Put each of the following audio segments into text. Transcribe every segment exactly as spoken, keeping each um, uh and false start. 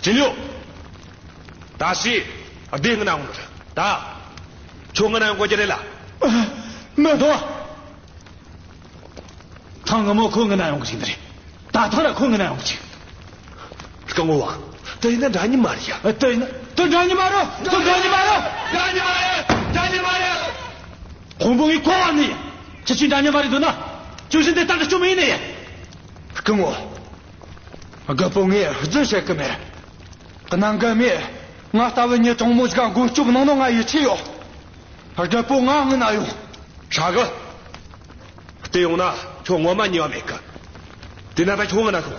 ཅི་ལིའུ། ད་ཤི། སྡེ་ངི་ན་འོང་གི་རེད། ད་ཁྱོད་ངི་ན་ཡོང་དགོས་ཀྱི་རེད་ལ། མི་འདུག། ཐང་ངི་མོ་ཁོ་ངི་ན་ཡོང་གི་ཅིག་འདི་རེད། ད་ཐང་ར་ཁོ་ངི་ན་ཡོང་གི་ཅིག། སྐུ་ངོ་བ། དེ་ཡིན་ན་འདྲ་མཉམ་མ་རེད་ཡ། དེ་ཡིན་ན་དེ་འདྲ་མཉམ་མ་རེད། དེ་འདྲ་མཉམ་མ་རེད། འདྲ་མཉམ་མ་རེད། འདྲ་མཉམ་མ་རེད། དཔོན་པོ་ངས་གོ་བ་ནི། ཁྱེད་ཆོས་འདྲ་མཉམ་མ་རེད་འདོད་ན། ཁྱོད་བཞིན་དེ་ལྟར་དུ་སྐྱོན་མི་ཡིན་ནི། སྐུ་ངོ། རྒད་པོ་ངས་རྫུན་བཤད་གི་མེད། གནམ་ག་མེད། ང་ལྟ་བུ་ཉི་གྲོང་མོ་ཟིག་ག་མགོན་སྐྱོབ་གནང་ནོ་ང་ཡིད་ཆེས་ཡོད། རྒད་པོ་ང་ངི་ན་ཡོང་། ཧྲ་གི། དེ་ཡོང་ན་ཁྱོད་ངོ་མ་ཉེས་པ་མེད་གི། དེ་ན་ད་ཁྱོད་ངི་ན་ཤོག།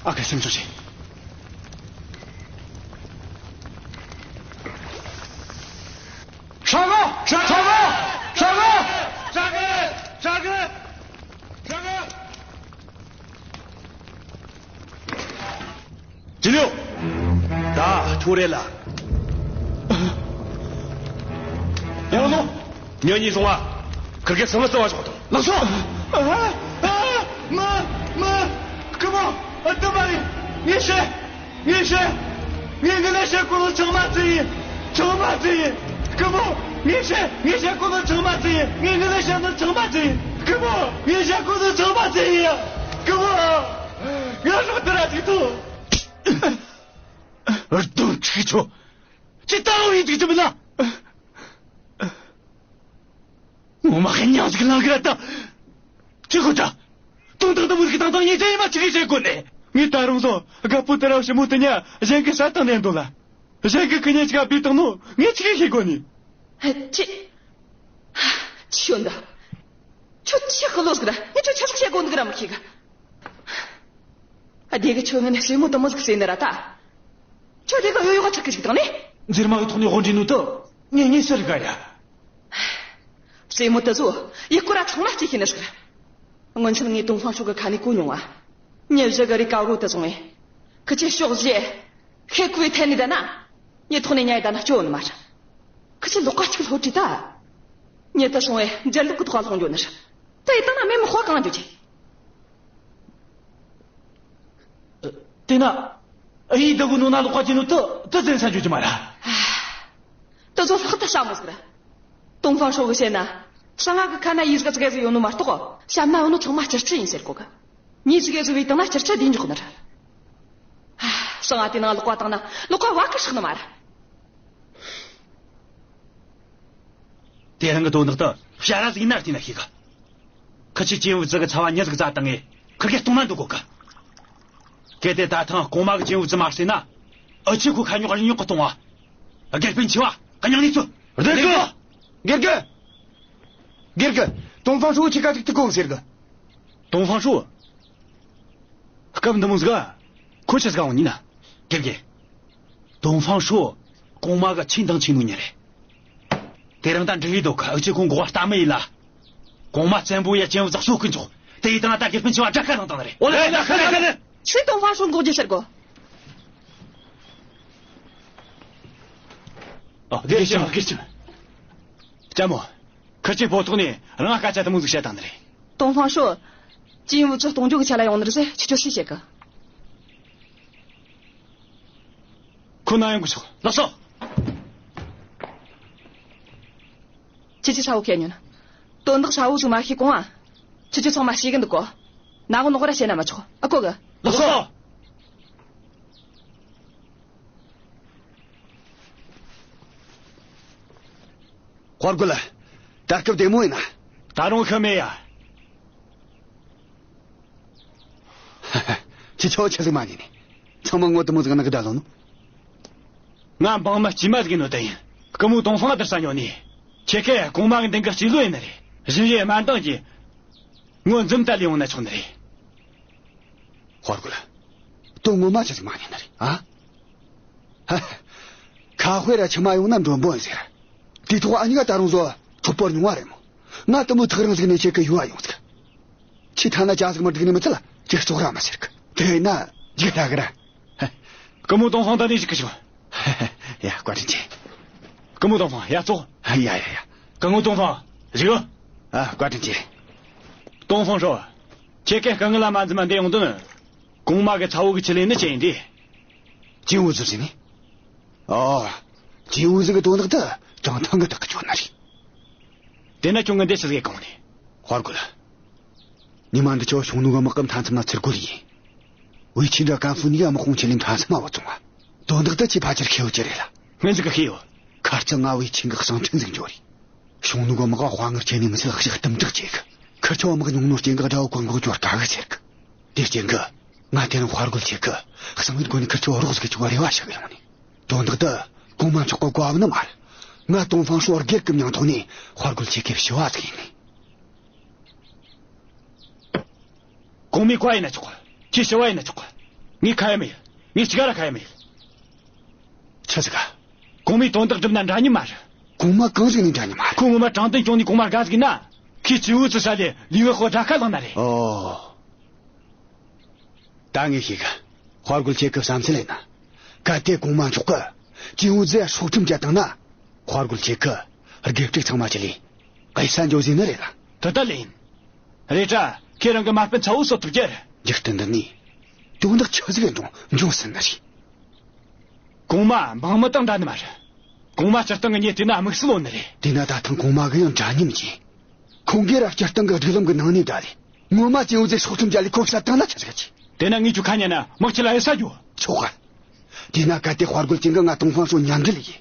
ཨ་ཁ་སེམས་ཆུང་བྱོས། ཧྲ་གི། ཧྲ་གི། ཧྲ་གི། ཧྲ་གི། ཧྲ་གི། ཧྲ་གི། ཅི་ལིའུ། ད་ཁྱོད་རེད་ལ། ཡང་ལོ། ཉོན་ཉི་སོང་བ། ཁིར་གེ་སང་ལ་བརྩི་བ་ཞོག་དང་། ལགས་སོ། ཨ། ཨ། མ། མ། སྐུ་ངོ། ཨ། དུ་མ་རེད། ངས་བཤད། ངས་བཤད། ངས་ངི་ལ་བཤད་གོ་ནོ་ཚང་མ་རྫུན་ཡིན། ཚང་མ་རྫུན་ཡིན། སྐུ་ངོ། ངས་བཤད། ངས་བཤད་གོ་ནོ་ཚང་མ་རྫུན་ཡིན། ངས་ངི་ལ་བཤད་ནོ་ཚང་མ་རྫུན་ཡིན། སྐུ་ངོ། ངས་བཤད་གོ་ནོ་ཚང་མ་རྫུན་ཡིན། སྐུ་ངོ། ང་རང་དུ་ར་ཅིག་ཐུག། རྡུང་ཁྲིག་ཆོ། ཅི་ལྟ་བུ་ཡིན་ཅིག་ཅི་མིན་ན། ངོ་མ་ཧན་ཉང་ཟིག་ལང་གི་ར་ད། ཅི་གོ་ད། དོན་དག་འདི་མོ་ཟིག་དང་དང་ཉེ་ཆ་ཡིན་མ་ཅི་གིས་བྱེད་དགོས་ནས། ངས་ད་རུང་སོ་རྒད་པོ་དེ་ར་ཞི་མོ་དེ་ཉ་གཞན་གི་ས་དང་ནས་འདུག་ལ། གཞན་གི་ཁི་ཉེ་ཆ་ག་བུད་བཏང་ནོ་ངས་ཅི་གིས་ཤེས་དགོས་ནས། ཧ། ཅི། ཅི་ཡོད་འདི། ཁྱོད་ཆི་ཁི་ལོ་ཟིག་ར། ངས་ཁྱོད་ཆི་ཟིག་བཤད་དགོས་འདུག་ར་མི་ཤེས་གི། ཨ། དེ་གི་ཁྱོད་ངི་ནས་སྲས་མོ་དེ་མོ་ཟིག་བསད་ནི་ར་ད། ཁྱོད་དེ་གི་གཡོ་ཡོ་ག་ཚིག་གི་ཞིག་དང་ནི། མཛེར་མ་གི་ཐོག་ནས་དབང་བྲིས་ནོ་དེ་ངས་ངས་ཟེར་ག་ཡ། སྲས་མོ་དེ་ཚོ་ཡུལ་སྐོར་ར་ཚང་མ་རྩིས་ཤེས་ནི་ཟིག་ར། སྔོན་ཆད་ངས་ཏོང་ཧྥང་ཧྲོ་གི་ཁ་ནས་གོ་མྱོང་བ། མྱི་བཞི་གི་རིགས་ཀ་རོ་དེ་བཟུང་བས། ཁི་ཆོས་ཕྱོགས་བཞི། ཤེལ་ཁུ་བའི་ཐད་ནས་བསྡད་ན། མྱི་ཐོག་ནས་ཉལ་བསྡད་ན་སྐྱོ་ནི་མ་རེད། ཁི་ཆོས་ལག་པ་གཅིག་ལྷོད་དྲིས་ད། མྱི་དེ་སོང་བས་འཇར་ལུག་གི་ཐོག་ལྷུང་འགྱོ་ནི་རེད། དེ་ཡི་སྟེང་ན་མེ་མི་དཔའ་གང་འགྱོ་རྒྱུ། དེ་ན། ཨ་ཡེ་འདི་གུ་ནོ་ན་ལོག་པ་ཅི་ནོ་དུ་དུ་བཙན་ས་འགྱོ་རྒྱུ་མ་ར། དུ་ཚོ་ལྷག་ཏུ་ཞྭ་མོ་ཟིག་ར། ཏོང་ཧྥང་ཧྲོ་གི་བཤད་ན། ཧྲང་ང་གི་ཁ་ན་ཡི་ཟིག་ཙི་གེ་ཟིག་ཡོད་ནོ་མ་གཏོགས། ཞབས་ན་ཡོད་ནོ་ཚང་མ་སྤྱིར་ཆུ་ཡིན་ཟེར་གོ་གི། ཉི་ཟིག་གེ་ཟིག་བའི་སྟེང་ན་སྤྱིར་ཆུ་བསྡུས་འཇོག་ནི་ར། ཧྲང་ང་དེ་ནང་ལོག་པ་བཏང་ན་ལོག་པ་བ་ཀི་ཧྲག་ནི་མ་ར། དེ་རིང་གི་དོན་དག་དེ་ཞ་ར་ཟིག་ན་བལྟས་ན་ཤེས་གི། ཁི་ཆོས་ཅིན་ཝུ་ཙི་གི་ཚ་བ་མྱི་ཟིག་བཙལ་བཏང་ངས་ཁིར་གེ་གཏོང་ན་འདོད་གོ་གི། གལ་ཏེ་ད་ཐེངས་གོང་མ་གིས་ཅིན་ཝུ་ཙི་མ་བསད་ན། འུ་ཆོས་ཁོ་ཁ་རྙོག་རྙོག་གི་གཏོང་བ། དགེ་སྤུན་ཆེ་བ་གཉིས་ནས་ཚུར། རེད་གི། དགེ་རྒན། དགེ་རྒན། ཏོང་ཧྥང་ཧྲོ་ཁྱེད་ཀ་ཅིག་ཐུག་གོ་ཟེར་གི། ཏོང་ཧྥང་ཧྲོ། སྐབས་འདི་མོ་ཟིག་ག་ཁོ་ཆི་ཟིག་ག་འོང་ནི་ན། དགེ་རྒན། ཏོང་ཧྥང་ཧྲོ། གོང་མ་གི་ཆེས་འདང་ཆེ་ནོ་མྱི་རེད། དེ་རིང་ད་འགྲིག་ཡི་འདུག་གི། འུ་ཆོས་ཁོ་འགོག་པ་སྟབས་མི་ཡིན་ལ། གོང་མ་བཙན་པོ་ཡ་ཅིན་ཝུ་ཙི་གསོད་གི་འཇུག། དེ་ཡི་སྟེང་ད་དགེ་སྤུན་ཆེ་བ་དགྲ་ཁ་ལངས་བཏང་ནི་རེད། འོ་ལེ་ལེ་ལེ་ལེ། ཆི་ཏོང་ཧྥང་ཧྲོ་འགོག་རྒྱུ་ཟེར་གོ། ཨ། དགེ་ཆེ་བ། དགེ་ཆེ་བ། ལྕམ་མོ། ཁི་ཆོས་སྤོ་ཐོག་ནས་རང་སྐད་ཆ་དེ་མོ་ཟིག་བཤད་བཏང་ནི་རེད། ཏོང་ཧྥང་ཧྲོ། ཅིན་ཝུ་ཙི་གཏོང་རྒྱུ་གི་ཆ་ལ་ཡོང་ནི་རེད་ཟེར་ཁྱེད་ཆོས་སུས་བཤད་གི། ཁོ་ན་ཡོང་གི་ཆོག། ལགས་སོ། ཁྱེད་ཆོས་ཧྲ་བོ་ཁས་ཉོན། དོན་དག་ཧྲ་བོ་ཟིག་མ་ཤེས་གོང་ང་། ཁྱེད་ཆོས་ཚང་མ་ཤེས་གི་འདུག་གོ། ན་གོ་ནོ་གོ་ར་བཤད་ན་མི་ཆོག། ཨ་གོ་གི། ལགས་སོ། དཔའ་རྒོད། ད་སྐབས་བདེ་མོ་ཡིན་ན། ད་རུང་ཤི་མེད་ཡ། ཁྱེད་ཆོ་ཆི་ཟིག་མ་ཉན་ནི། ཚང་མ་ངོ་དེ་མོ་ཟིག་ན་གི་ད་ལོ་ནོ། ང་འབངས་མི་དཀྱུས་མ་ཟིག་ཡིན་ནོ་དེ་ཡིན། སྐུ་མོ་ཏོང་ཧྥང་དེར་ས་ཉོ་ནི། ཁྱེད་ཀས་གོང་མ་གི་མདུན་གི་སྤྱི་བློན་ཡིན་ནི་རེད། བཞིན་རས་དམར་མདངས་ཀྱི། ངོ་འཛུམ་བལྟས་ལས་ཡོང་ན་ཆོག་ནི་རེད། དཔའ་རྒོད། དོན་ངོ་མ་ཆི་ཟིག་མ་ཉན་ནི་རེད་ཨ། ཧ། ཁ་དཔེ་ར་ཆི་མ་ཡོང་ན་མགྲོན་པོ་ཡིན་ཟེར། དེ་ཐོག་ཨ་ནི་ག་ད་རུང་བཟོ་ཁྲོག་པོར་མྱོང་བ་རེད་མོ། ང་དེ་མོ་ཐག་རིང་ཟིག་ནས་ཁྱེད་ཀི་ཡུལ་ཡོང་ཟིག། ཁྱེད་ཐ་ན་ཇ་ཟིག་མི་སྒྲིག་ནི་མི་ཚད་ལ་ཅིག་བཙོག་ར་མ་ཟེར་གི། དེ་ན་ཅིག་ལྟ་གི་ར། སྐུ་ངོ་ཏོང་ཧྥང་ད་ནི་ཞིག་གི་ཞིག། ཡ། བཀའ་དྲིན་ཆེ། སྐུ་ངོ་ཏོང་ཧྥང་ཡ་ཙོག། ཡ་ཡ་ཡ། སྐུ་ངོ་ཏོང་ཧྥང་བཞུགས། ཨ། བཀའ་དྲིན་ཆེ། ཏོང་ཧྥང་ཧྲོ། ཁྱེད་ཀྱིས་དཀའ་ངལ་ལ་མ་འཛེམ་མ་འདི་ཡོང་དོན། གོང་མ་གི་ཚ་བོ་གི་ཆི་ལེན་ནི་ཅི་ཡིན་དེ། ཅིན་ཝུ་ཙི་ཟེར་ནི། ཨོ། ཅིན་ཝུ་ཙི་གི་དོན་དག་དེ་ཀྲང་ཐང་གི་དག་གི་ཆོད་ན་རེད། དེ་ན་ཁྱོད་ངི་འདི་ཆི་ཟིག་གོང་ནས། དཔའ་རྒོད། ཉི་མ་འདི་ཆོ་ཤུང་ནུ་གི་དམག་གི་མཐའ་མཚམས་ན་ཚུར་རྒོལ་ཡིན། ཝེ་ཆིན་ར་ཀན་ཧྥུ་གཉིས་ཀ་དམག་དཔུང་ཆེ་ལེ་མཐའ་མཚམས་མ་བུད་སོང་བ། དོན་དག་དེ་ཆི་ཕལ་ཆེར་ཤེས་ཡོད་ཀྱི་རེད་ལ། སྔོན་ཟིག་གི་ཤེས་ཡོད། ཁ་རྩང་ང་ཝེ་ཆིན་གི་གསང་འཕྲིན་ཟིག་འབྱོར་རེད། ཤུང་ནུ་གི་དམག་ག་དཔའ་ངར་ཆེ་ནི་མི་ཚད་ལག་ཤེས་གཏུམ་དྲག་ཆེ་གི། ཁིར་ཆོ་དམག་ཉུང་ནོ་རྐྱེན་གི་དགྲ་བོ་གོན་འགོག་འབྱོར་དཀའ་གི་ཟེར་གི། དེ་རྐྱེན་གི། ང་དེ་རིང་དཔའ་རྒོད་ཁྱེད་ཀྱི་གསང་བའི་སྒོ་ནས་ཁིར་ཆོ་རོགས་ཟིག་གི་ཆུ་བ་རེ་བ་ཞིག་ཡོང་ནས། དོན་དག་དེ་གོང་མ་མཆོག་གི་བཀའ་བབས་ནི་མ་རེད། ང་ཏུང་ཧྥང་ཧྲོ་སྒེར་གི་མྱིང་ཐོག་ནས་དཔའ་རྒོད་ཁྱེད་ཀྱི་ཞུ་བ་ཟིག་ཡིན་ནི། གོང་མའི་བཀའ་ཡིན་ན་ཆོག་གི། ཁྱེད་ཞུ་བ་ཡིན་ན་ཆོག་གི། ངས་ཁ་ཡ་མི་ཡིན། ངས་ཅི་ག་ར་ཁ་ཡ་མི་ཡིན། ཆི་ཟིག་ག་གོང་མའི་དོན་དག་སྒྲུབ་ན་འདྲ་མཉམ་མ་རེད། གོང་མ་གང་ཟིག་ནས་འདྲ་མཉམ་མ་རེད། ཁོ་ངོ་མ་དྲང་བདེན་སྐྱོང་ནས་གོང་མ་དགའ་ཟིག་ན། ཁོས་ཅིན་ཝུ་ཙི་ས་ལས་ལི་ཝེ་ཧོ་དགྲ་ཁ་ལངས་ན་རེད། ཨོ། ད་ངས་ཤེས་གི། དཔའ་རྒོད་ཁྱེད་ཀྱི་བསམ་ཚུལ་ཡིན་ན། གལ་ཏེ་གོང་མ་མཆོག་གིས་ཅིན་ཝུ་ཙི་སྲོག་ཁྲིམས་བཅད་བཏང་ན། དཔའ་རྒོད་ཁྱེད་ཀྱིས་དགེ་ཕྲུག་ཚང་མ་ཆི་ལེ་གཡུལ་ས་འགྱོ་ཟེར་ནི་རེད་ལ། དེ་ལྟར་ལེན། རེད་དྲ། ཁྱེད་རང་གི་མ་སྤུན་ཚ་བོ་གསོད་ཐུབ་རྒྱུ་རེད། འཇིག་རྟེན་འདི་ནས་དོན་དག་ཆི་ཟིག་ཡིན་རུང་འབྱུང་སྲིད་ནི་རེད། གོང་མ་འབངས་མི་དང་འདྲ་ནི་མ་རེད། གོང་མ་སྤྱིར་བཏང་གི་མྱི་བལྟས་ན་དམིགས་བསལ་ཡོད་ནི་རེད། དེས་ན་ད་ཐེངས་གོང་མ་གི་ཡང་འདྲ་མཉམ་གྱིས། ཁོང་གིས་ར་སྤྱིར་བཏང་གི་སྒྲིག་ལམ་གི་ནང་ནས་འདྲ་ལས། ངོ་མ་ཅིན་ཝུ་ཙི་སྲོག་ཁྲིམས་བཅད་ལས་ཁོ་བསད་བཏང་ན་ཆི་ཟིག་གི། དེས་ན་ངས་ཁྱོད་ཁ་ཉན་ན་དམག་ཆི་ལ་གཡུལ་ས་འགྱོ། ཆོག་ག་དེས་ན་གལ་ཏེ་དཔའ་རྒོད་ཅིན་གིས་ང་ཏུང་ཧྥང་ཧྲོ་མཉམ་འབྲེལ་ཡིན།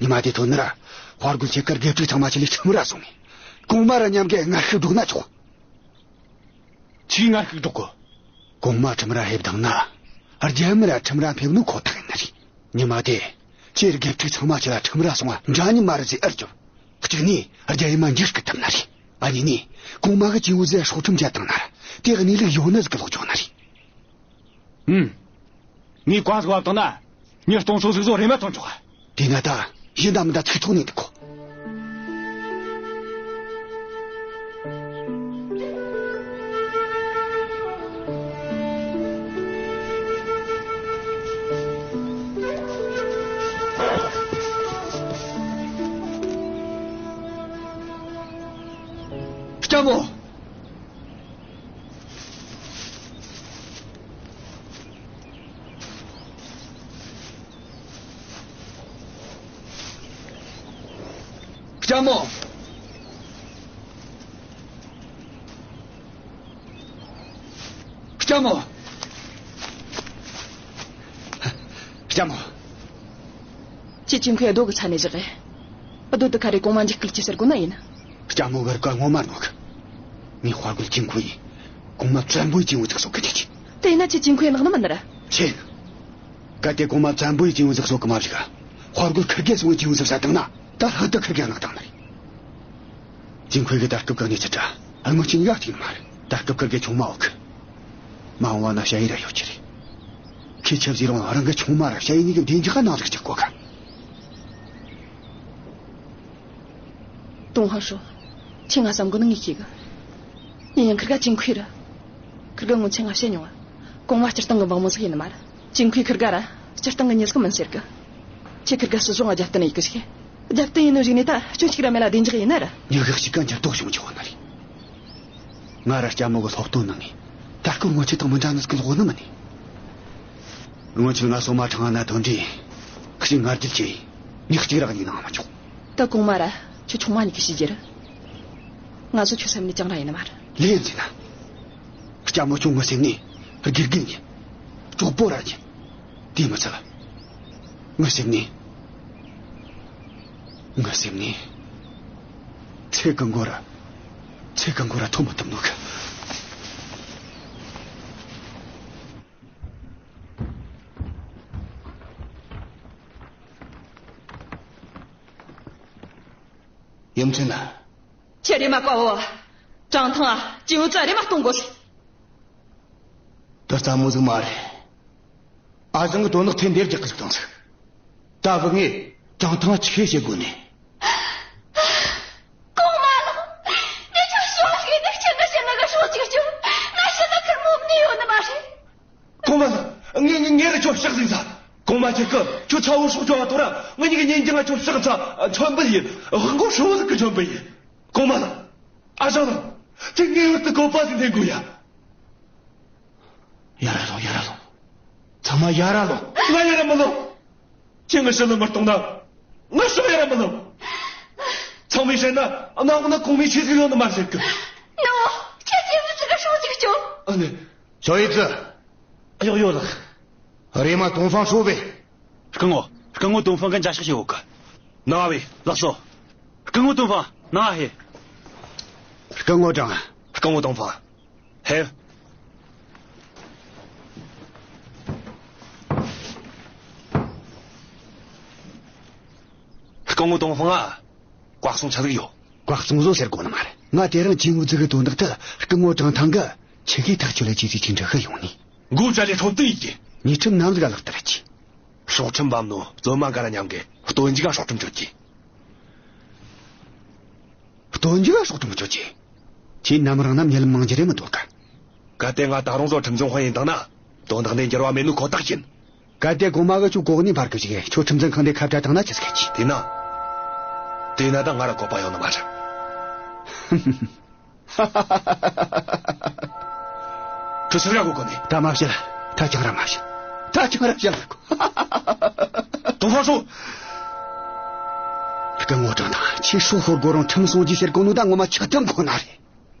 ཉི་མ་དེ་ཐོན་ནི་ར། དཔའ་རྒོད་ཁྱེད་ཀར་དགེ་ཕྲུག་ཚང་མ་ཆི་ལེ་ཁྲིམས་ར་སོང་ངས། གོང་མ་ར་མཉམ་གི་ངར་ཤུགས་སྒྲོག་ན་ཆོག་ཆི་ངར་ཤུགས་སྒྲོག་གོ། གོང་མ་ཁྲིམས་ར་ཕེབས་བཏང་ན། རྒྱལ་མི་ར་ཁྲིམས་ར་ཕེབས་ནོ་ཁོ་ཐག་ཡིན་ནི་རེད། ཉི་མ་དེ། ཁྱེད་དགེ་ཕྲུག་ཚང་མ་ཆི་ལ་ཁྲིམས་ར་སོང་བ་འདྲ་མཉམ་མ་རེད་ཟེར་ཨེ་རྒྱོབ། གཅིག་ནས་རྒྱལ་ཡུམ་མ་འཇིགས་སྐུལ་ཐུབ་ནི་རེད། ཨ་གཉིས་ནས་གོང་མ་གིས་ཅིན་ཝུ་ཙི་སྲོག་ཁྲིམས་བཅད་བཏང་ན་ར། དེ་གནས་ལུགས་ཡོད་ནི་ཟིག་གི་ལོག་འགྱོ་ནི་རེད། ཨུམ། ངས་བཀའ་ཟིག་བབས་བཏང་ན། མྱི་སྟོང་ཚོ་ཟིག་བཟོ་རེ་མ་ཐོན་ཆོག་དེ་ན་ད་ཡིན་ད་མིན་ད་ཚིག་ཐོག་ནས་འདུག་གོ། ལྕམ་མོ། ལྕམ་མོ། ལྕམ་མོ། ལྕམ་མོ། ཁྱེད་ཅིན་ཁུའེ་རྡོ་གི་ཚ་ནས་བཞག་གི། རྡོ་དེ་ཁ་རེ་གོང་མ་འཇིགས་སྐུལ་གྱིས་ཟེར་དགོས་ན་ཡིན། ལྕམ་མོ་གི་རིག་པ་ངོ་མ་རྣོ་གི། ངའི་དཔའ་རྒོད་ཅིན་ཁུའེ་ཡིས་གོང་མ་བཙན་པོ་ཡིས་ཅིན་ཝུ་ཙི་གསོད་གི་ཁྱེད་ཀྱིས། དེས་ན་ཁྱེད་ཅིན་ཁུའེ་ལག་ནི་མིན་ནི་ར། ཆེ། གལ་ཏེ་གོང་མ་བཙན་པོ་ཡིས་ཅིན་ཝུ་ཙི་གསོད་གི་མ་བཞག་དཔའ་རྒོད་ཁིར་གེ་སོང་ངས་ཅིན་ཝུ་ཙི་བསད་བཏང་ན་ད་ལྷག་ཏུ་ཁིར་གེ་གནག་བཏང་ནི་རེད། ཅིན་ཁུའེ་གི་ད་སྐབས་གི་གནས་ཚུལ་འདྲ་སྔོན་ཆད་ཡག་ཅིག་མ་རེད། ད་སྐབས་ཁིར་གེ་ཆུང་མ་ཡོད་གི། མ་འོངས་བ་ན་ཞ་ཡི་ར་ཡོད་ཀྱི་རེད། ཁོས་ཆི་ཟེར་རུང་རང་གི་ཆུང་མ་ར་ཞ་ཡི་གཉིས་གི་བདེ་འཇགས་ནང་རིག་ཅིག་གོ་ག་ཏུང་ཧྥང་ཧྲོ། ཁྱེད་ང་བསམ་གོ་ནི་ངས་ཤེས་གི། ཡིན་ཡང་ཁིར་གེ་ཅིན་ཁུའེ་ར། ཁིར་གེ་སྔོན་ཆད་ང་བཤད་མྱོང་བ། གོང་མ་སྤྱིར་བཏང་གི་འབངས་མོ་ཟིག་ཡིན་ནི་མ་རེད། ཅིན་ཁུའེ་ཁིར་གེ་ར་སྤྱིར་བཏང་གི་མྱི་ཟིག་མིན་ཟེར་གི། ཁྱེད་ཁིར་གེ་སྲིད་གཞུང་ང་རྒྱབ་རྟེན་ཡེད་གི་ཟིག་རྒྱབ་རྟེན་ཡེད་ནོ་ཞིག་ནས་ད་སྐྱོན་གཅིག་ར་མེད་ལ་བདེ་འཇགས་ཡིན་ན་ར། མྱི་གེ་གཅིག་ག་འགྱུར་ལྡོག་བྱུང་ཆོག་ནི་རེད། ང་ར་ལྕམ་མོ་གི་སློབ་སྟོན་གནང་ངས། ད་སྐབས་སྔོན་ཆད་དང་མི་འདྲ་ནི་ཟིག་གི་ལོག་ནི་མིན་ནི། སྔོན་ཆད་ང་སོ་མ་ཁྲང་ང་ན་དོན་འདྲི། ཁྱེད་ང་རྒྱལ་ཆེ། མྱི་གཅིག་ར་གཉིས་གནང་མ་ཆོག་ད་གོང་མ་ར་ཁྱོད་ཆུང་མ་གཉིས་ཀྱིས་ཤེས་རྒྱུ་རེད། ང་ཚོ་ཁྱོད་སེམས་ནས་ཅང་ར་ཡིན་ནི་མ་རེད། ལན་ཟེར་ན། ལྕམ་མོ་ཁྱོད་ངའི་སེམས་ནས་དགེ་རྒན་ཡིན། གྲོགས་པོ་ར་ཡིན། དེ་མི་ཚད། ངའི་སེམས་ནས། ངའི་སེམས་ནས། ཚེ་གང་བོ་ར། ཚེ་གང་བོ་ར་ཐོབ་མ་ཐུབ་ནོ་གི། ཡུམ་ཆེན་ན། ཁྱེད་རེམ་མ་བཀའ་ཕོབས། ཀྲང་ཐང་ང་ཅིན་ཝུ་ཙི་རེམ་མ་གཏོང་དགོས། ད་རྩ་མོ་ཟིག་མ་རེད། ཨ་ཞང་གི་དོན་དག་ཐེངས་འདིར་རྒྱག་གི་ཟིག་བཏང་ཟིག་ད་བུ་ངས་ཀྲང་ཐང་ང་ཆི་བཤད་དགོས་ནས། གོང་མ་ལགས། ངས་ཁྱོད་ཤོག་ཟིག་ནས་ཁྱེད་ང་ཤི་ན་ག་ཤོག་ཅིག་ཅུ། ང་ཤི་ན་ཁུར་མོ་ནི་ཡོད་ནི་མ་རེད། གོང་མ་ལགས། ངས་ངས་ངས་ར་ཁྱོད་ཕྱག་ཟིག་འཚལ། གོང་མ་ཁྱེད་ཀྱིས་ཁྱོད་ཚ་བོ་སྲོག་སྐྱོབ་བ་དོ་ར་ངེད་གཉིས་ཀྱི་ཉིན་རྒྱུན་ང་ཁྱོད་ཕྱག་འཚལ་མཚོན་དཔེ་ཡིན། དབང་པོ་ཧྲིལ་བོ་ཟིག་གི་མཚོན་དཔེ་ཡིན། གོང་མ་ལགས། ཨ་ཞང་ལགས། ཁྱེད་ངེས་པར་དུ་བཀོད་པ་ཟིག་འཐེན་དགོས་ཡ། ཡར་ར་ལོངས། ཡར་ར་ལོངས། ཚང་མ་ཡར་ར་ལོངས། ང་ཡར་ར་མི་ལོངས། ཁྱེད་ངའི་ཕྱི་ལ་མི་གཏོང་ན། ང་ཕྱོགས་ཡར་ར་མི་ལོངས། ཚང་མས་བཤད་ན་གནམ་འོག་ན་གོང་མའི་ཆེད་ཟིག་ཡོད་ནི་མ་བཤད་གི། ནོ། ཁྱེད་ཀྱིས་མི་ཚིག་ག་ཧྲུའུ་ཅིག་སྐྱོ། ཨ་ནི། ཞའོ་ཡི་ཙི། ཨ་ཡོག་ཡོད་ལགས། རེམ་མ་ཏོང་ཧྥང་ཧྲོ་བོས། སྐུ་ངོ། སྐུ་ངོ་ཏོང་ཧྥང་གིས་མཇལ་ཕྱག་བྱེད་ཡོད་གི། ནང་ང་བུད། ལགས་སོ། སྐུ་ངོ་ཏོང་ཧྥང་ནང་ང་ཕེབས། སྐུ་ངོ་ཀྲང་། སྐུ་ངོ་ཏོང་ཧྥང་། ཕེབས། སྐུ་ངོ་ཏོང་ཧྥང་ང་། བཀའ་གསུང་ཆི་ཟིག་ཡོད། བཀའ་གསུང་བཟོ་ཟེར་གོ་ནི་མ་རེད། ང་དེ་རིང་ཅིན་ཝུ་ཙི་གི་དོན་དག་ཏུ་སྐུ་ངོ་ཀྲང་ཐང་གིས་ཆི་གི་ཐག་གཅོད་ལས་ཅི་ཟིག་ཅིག་འདྲི་གི་ཡོང་ནི། མགོ་བྲལ་ལས་ཁྲོམ་དུ་ཡིན་གྱི། ཉི་ཁྲིམས་ནམ་ཟིག་ག་ལག་བསྟར་གྱི། སྲོག་ཁྲིམས་བམ་ནོ་བཙོན་མ་འགའ་ར་མཉམ་གི་སྟོན་མཇུག་ག་སྲོག་ཁྲིམས་གཅོད་ཀྱི། སྟོན་མཇུག་ག་སྲོག་ཁྲིམས་གཅོད་ཀྱི། ཁྱེད་ནམ་རང་ནམ་ཉེ་ལམ་མང་རྒྱུ་རེད་མི་འདོད་ག། གལ་ཏེ་ང་ད་རུང་བཟོ་ཁྲིམས་འཛིན་དཔོན་ཡིན་བཏང་ན། དོན་དག་འདི་འགྱུར་བ་མེད་ནོ་ཁོ་ཐག་ཡིན། གལ་ཏེ་གོང་མ་གིས་ཁྱོད་གོ་གནས་འཕར་གི་བཅུག་གི་ཁྱོད་ཁྲིམས་འཛིན་ཁང་ནས་ཁ་བྲལ་བཏང་ན་ཅི་ཟིག་གི། དེས་ན། དེས་ན་ད་ང་ར་བཀོད་པ་ཡོད་ནི་མ་རེད། ཁྱོད་ཆི་ཟིག་ག་གོ་གོ་ནི། ད་མ་བཤད། ད་ཅང་ར་མ་བཤད། ད་ཅང་ར་བཤད་ལ་གོ། ཏོང་ཧྥང་ཧྲོ། སྐུ་ངོ་ཀྲང་ཐང་ཁྱེད་ཧྲོ་ཤོར་གོ་རུང་ཁྲིམས་སྲུང་རྒྱུ་ཟེར་གོ་ནོ་ད་ངོ་མ་ཆགས་གཏམ་ཁོ་ན་རེད།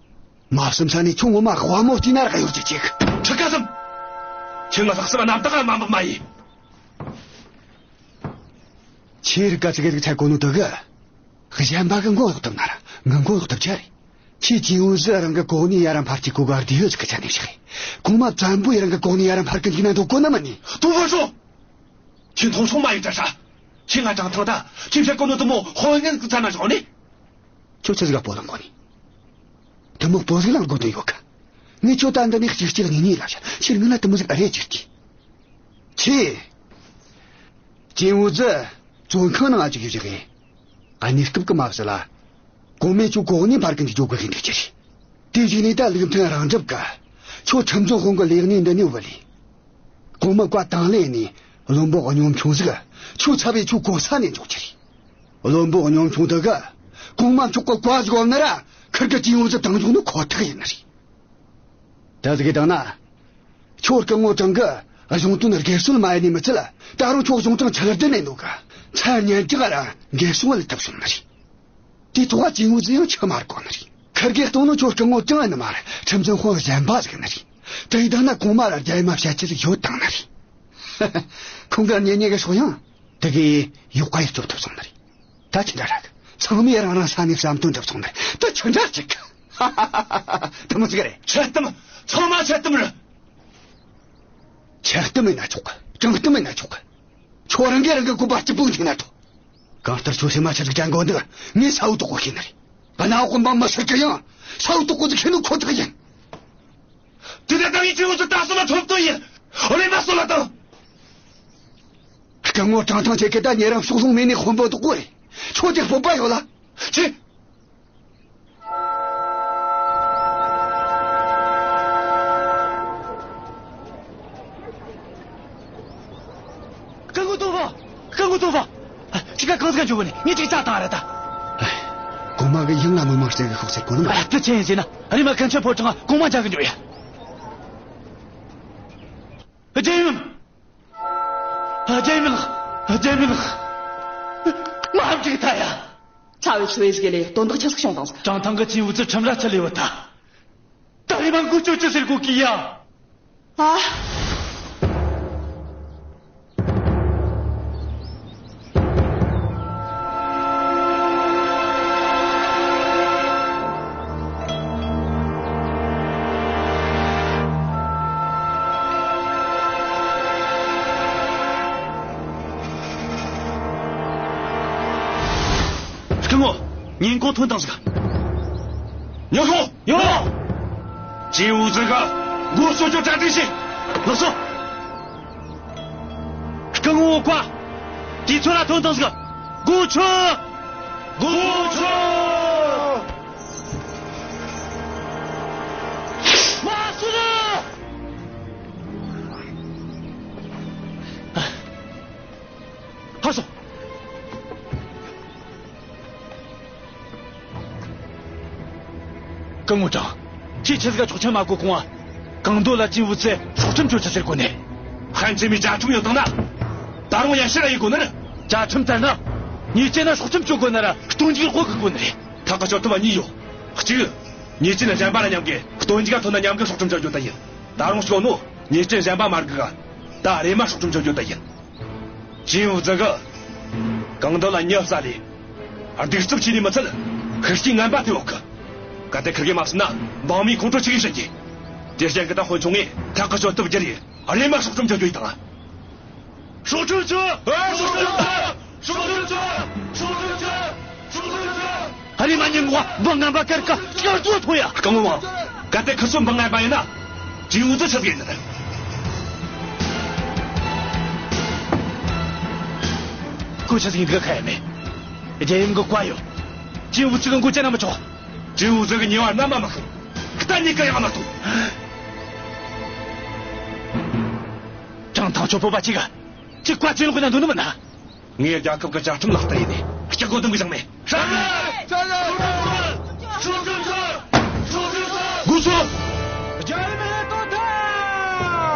མ་བསམ་ས་ནས་ཁྱོད་ངོ་མ་དཔའ་མོ་བལྟས་ན་ར་གཡོ་སྒྱུ་ཅིག། ཁྲི་ཀ་སམ། ཁྱེད་ང་ལྷག་བསམ་རྣམ་དག་མ་འབབ་མ་ཡིན། ཁྱེད་རིགས་ག་ཙིག་གེ་ཟིག་ཚད་གོ་ནོ་དེ་གིས། གཞན་པ་གི་མགོ་གཡོག་ཐུབ་ན་ར་ངའི་མགོ་གཡོག་ཐུབ་རྒྱུ་རེད། ཁྱེད་ཅིན་ཝུ་ཙི་རང་གི་གོ་གནས་ཡར་ར་འཕར་གྱི་གོ་ག་བདེ་ཡོད་ཟིག་གི་ཆ་ནས་བཤད། གོང་མ་བཙན་པོས་རང་གི་གོ་གནས་ཡར་ར་འཕར་གི་འཇུག་ན་འདོད་གོ་ནི་མིན་ནི། ཏོང་ཧྥང་ཧྲོ། ཁྱེད་མཐོང་ཆུང་མ་ཡེད་དྲ་ཧྲ། ཁྱེད་ང་ཀྲང་ཐང་ད་ཁྱེད་བཤད་གོ་ནོ་དེ་མོ་དཔེ་ངན་གི་ཚ་ན་བཞག་ནི། ཁྱོད་ཆི་ཟིག་ག་སྤོ་ལངས་གོ་ནི། དེ་མོ་སྤོ་ཟིག་ལངས་དགོས་དོན་ཡོད་ག། ངས་ཁྱོད་ད་འདི་ནས་གཅིག་གཅིག་གཉིས་གཉིས་ལབ་བཤད། ཁྱེད་ངི་ན་དེ་མོ་ཟིག་ཨ་རེ་ཅིག་གི། ཁྱེད། ཅིན་ཝུ་ཙི་བཙོན་ཁང་ནང་ང་བཅུག་གི་བཞག་གི། གནས་སྐབས་གི་མ་བཟོད་ལ། གོང་མས་ཁྱོད་གོ་གནས་འཕར་གི་འཇུག་དགོས་གི་འདུག་རྒྱུ་རེད། དེ་བཞིན་ནས་ད་ལུགས་མཐུན་རང་གྲུབ་ག། ཁྱོད་ཁྲིམས་འཛིན་དཔོན་གི་ལས་གནས་འདི་ནས་བུད་ལས། གོང་མ་བཀའ་དང་ལེན་ནས་བློན་པོ་གཉོམ་ཆུང་ཟིག་ཁྱོད་ཚབ་བྱས་ཁྱོད་གོ་ས་ནས་འཇོག་རྒྱུ་རེད། བློན་པོ་གཉོམ་ཆུང་དེ་གིས་གོང་མ་མཆོག་གི་བཀའ་ཟིག་བབ་ན་ར་ཁིར་གི་ཅིན་ཝུ་ཙི་བཏང་འཇོག་ནི་ཁོ་ཐག་ཡིན་ནི་རེད། ད་ཟིག་གི་བཏང་ན། ཁྱོད་སྐུ་ངོ་ཀྲང་གིས་གཞུང་དོན་སྒེར་སོ་ལ་མ་ཡེ་ནི་མི་ཚད་ལ་ད་རུང་ཁྱོད་གཞུང་དྲང་ཆི་ལ་བསྡད་ནས་འདུག་ག། མཚན་སྙན་གྲགས་ར་འགེབས་སྲུང་ལ་ཐུབ་སོང་ནི་རེད། དེ་ཐོག་ཅིན་ཝུ་ཙི་ཡང་ཆི་མ་རེད་གོ་ནི་རེད། ཁིར་གེ་གཏོང་ནོ་ཁྱོད་སྐུ་ངོ་ཀྲང་ཡིན་ནི་མ་རེད། ཁྲིམས་འཛིན་དཔོན་གཞན་པ་ཟིག་ཡིན་ནི་རེད། དེ་ཡི་དང་ན་གོང་མ་ར་རྒྱལ་ཡུམ་མ་བཤད་རྒྱུ་ཟིག་ཡོད་བཏང་ནི་རེད། ཁོང་གི་གཉེན་ཉེ་གི་སྲོག་ཡང་དེ་གི་ཡོག་ག་ཡེ་སྐྱོབ་ཐུབ་སོང་ནི་རེད། ད་ཆི་འདྲ་རག། ཚང་མས་རང་རང་ས་ནས་བསམ་དོན་འགྲུབ་སོང་ནི་རེད། ད་ཆི་འདྲ་ཅིག། དེ་མོ་ཟིག་རེད། ཆི་གཏམ། ཚང་མ་ཆི་གཏམ་རེད། ཆི་གཏམ་ཡིན་ན་ཆོག་གི། ཅང་གཏམ་ཡིན་ན་ཆོག་གི། ཁྱོད་རང་གིས་རང་གི་བཀོད་པ་སྐྱིད་པོ་འཐེན་ན་ཐོག། གང་ལྟར་ཁྱོད་སེམས་མ་ཆི་ཟིག་དྲན་གོ་འདུག། ངས་ས་བོ་དོག་གོ་ཤེས་ནི་རེད། གནམ་འོག་གི་འབངས་མི་སེར་གིས་ཡང་ས་བོ་དོག་གོ་ཟིག་ཤེས་ནོ་ཁོ་ཐག་ཡིན། དེ་ནས་ད་ངས་ཅིན་ཝུ་ཙི་ད་སོ་ལ་ཁྲོམ་སྟོན་ཡིན། རེམ་མ་སོ་ལ་བཏང་། སྐུ་ངོ་ཀྲང་ཐང་ཁྱེད་ཀྱིས་ད་ཉེ་རང་ཕྱོགས་ལྷུང་མེད་ནི་དཔོན་པོ་དོག་གོ་རེད། ཁྱོད་ཀྱི་སྤོབས་པ་ཡོད་ལ། ཆི། སྐུ་ངོ་ཏོང་ཧྥང་། སྐུ་ངོ་ཏོང་ཧྥང་། ཅི་ག་གང་ཟིག་འཇོག་གི་ནི་ངས་ཅིག་རྩ་བཏང་ར་ད། གོང་མ་གིས་ཡང་ང་མི་མང་སྟེ་གི་ཤོག་ཟེར་གོ་ནི་མ། ཨ་ཏི་ཆེན་ཡིན་ཟེར་ན་རེམ་མ་ཀུན་མཁྱེན་ཕོ་བྲང་གོང་མ་མཇལ་གི་འཇུག་ཡ། རྒྱལ་ཡུམ། རྒྱལ་ཡུམ་ལགས། རྒྱལ་ཡུམ་ལགས། མ་འགྲིག་ཐལ་ཡ། ཚ་བའི་ཚུ་བའི་ཟིག་ལས་དོན་དག་ཆི་ཟིག་བྱུང་བཏང་ཟིག། ཀྲང་ཐང་གིས་ཅིན་ཝུ་ཙི་ཁྲིམས་ར་ཆད་ལས་བུད་ཐལ། ད་རེམ་མ་འགུལ་སྐྱོད་ཅི་ཟེར་གོ་གི་ཡ། ཨ། སྐུ་ངོ། ཉིན་གུང་ཐོན་དང་ཟིག། ཉོ་ཤོག། ཡོ། ཅིན་ཝུ་ཙི་ག་འགོ་གཙོ་ཆོ་གྲ་སྒྲིག་བྱེད། ལགས་སོ། སྐུ་ངོ་བོ་ཀ། དུས་ཚོད་ལ་ཐོན་དང་ཟིག། འགོ་ཚུགས། འགོ་ཚུགས། མ་སུ་ར། ཧ་སོ། སྐུ་ངོ་ཀྲང་། ཁྱེད་ཆི་ཟིག་ག་ཆོག་མཆན་མ་བཀོད་གོང་ང་ གང་འདོད་ལ་ཅིན་ཝུ་ཙེ་སྲོག་ཁྲིམས་གཅོད་ཆི་ཟེར་གོ་ནི། ཧན་ཆེ་མི་བཅའ་ཁྲིམས་ཡོད་དང་ན། ད་རུང་ཡ་ཕྱིར་ར་ཡི་གོ་ནི་ར། བཅའ་ཁྲིམས་ལྟར་ན། ཉེས་ཅན་ན་སྲོག་ཁྲིམས་གཅོད་དགོས་ན་ར་སྟོན་འཇུག་གི་དགོས་གི་གོ་ནི་རེད། ཐག་གི་གཅོད་ཐུབ་པ་གཉིས་ཡོད། གཅིག་ཉེས་ཅན་གཞན་པ་ར་མཉམ་གི་སྟོན་འཇུག་ཐོན་ན་མཉམ་གི་སྲོག་ཁྲིམས་གཅོད་རྒྱུ་ད་ཡིན། ད་རུང་སྐྱོ་ནོ། ཉེས་ཅན་གཞན་པ་མ་རིག་ག་ད་རེ་མ་སྲོག་ཁྲིམས་གཅོད་རྒྱུ་ད་ཡིན། ཅིན་ཝུ་ཙེ་གི། གང་འདོད་ལ་མྱི་བསད་ལས། གདུག་རྩུབ་ཆེ་ནི་མི་ཚད། ཤི་རྐྱེན་ངན་པ་ཐེབས་ཡོད་གི། གལ་ཏེ་ཁིར་གེ་མ་བསད་ན་འབངས་མིའི་ཁོང་ཁྲོ་ཆེ་གི་བྱེད་ཀྱི། དེ་རྐྱེན་གི་ད་དཔོན་ཆུང་ངས་ཐག་གི་གཅོད་ཐུབ་རྒྱུ་རེད། རེ་མ་སྲོག་ཁྲིམས་གཅོད་རྒྱུ་ཡིན་དང་། སྲོག་ཁྲིམས་གཅོད། ཨེ། སྲོག་ཁྲིམས་གཅོད། སྲོག་ཁྲིམས་གཅོད། སྲོག་ཁྲིམས་གཅོད། ཨ་རི་མ་ཉན་གོ་འབངས་ངན་པ་གར་ཀ་སྐྱར་བཙོ་ཐོ་ཡ། སྐུ་ངོ་མ། གལ་ཏེ་ཁི་ཚོ་འབངས་ངན་པ་ཡིན་ན། ཅིན་ཝུ་ཙེ་ཆི་ཟིག་ཡིན་ནི། ཁོ་ཆི་ཟིག་ཡིན་གི་ཁ་ཡ་མེད། རྒྱལ་ཡུམ་གི་བཀའ་ཡོད། ཅིན་ཝུ་ཙེ་གི་མགོ་ཅན་ན་མི་ཆོག་ཅིན་ཝུ་ཙེ་གི་ཉེས་པ་རྣམ་པ་མི་ཤེས། གཏན་ནས་གུ་ཡངས་མ་གཏོང་། ཀྲང་ཐང་ཆོ་བོད་པ་ཅིག་ག་ཅིག་བཀའ་ཅིན་ལོག་ན་འདུག་ནི་མིན་ན། ངས་རྒྱལ་ཁབ་ཀྱི་བཅའ་ཁྲིམས་ལག་བསྟར་ཡེད་ནས་སྐྱག་སྒོ་ལྡང་གི་བཞག་མེད། ཧྲ་ལེ། ཧྲ་ལེ། སྲོག་ཁྲིམས་གཅོད། སྲོག་ཁྲིམས་གཅོད། སྲོག་ཁྲིམས་གཅོད། སྒོ་ཚུགས། རྒྱལ་ཡུམ་ལས་དོན་ཐལ།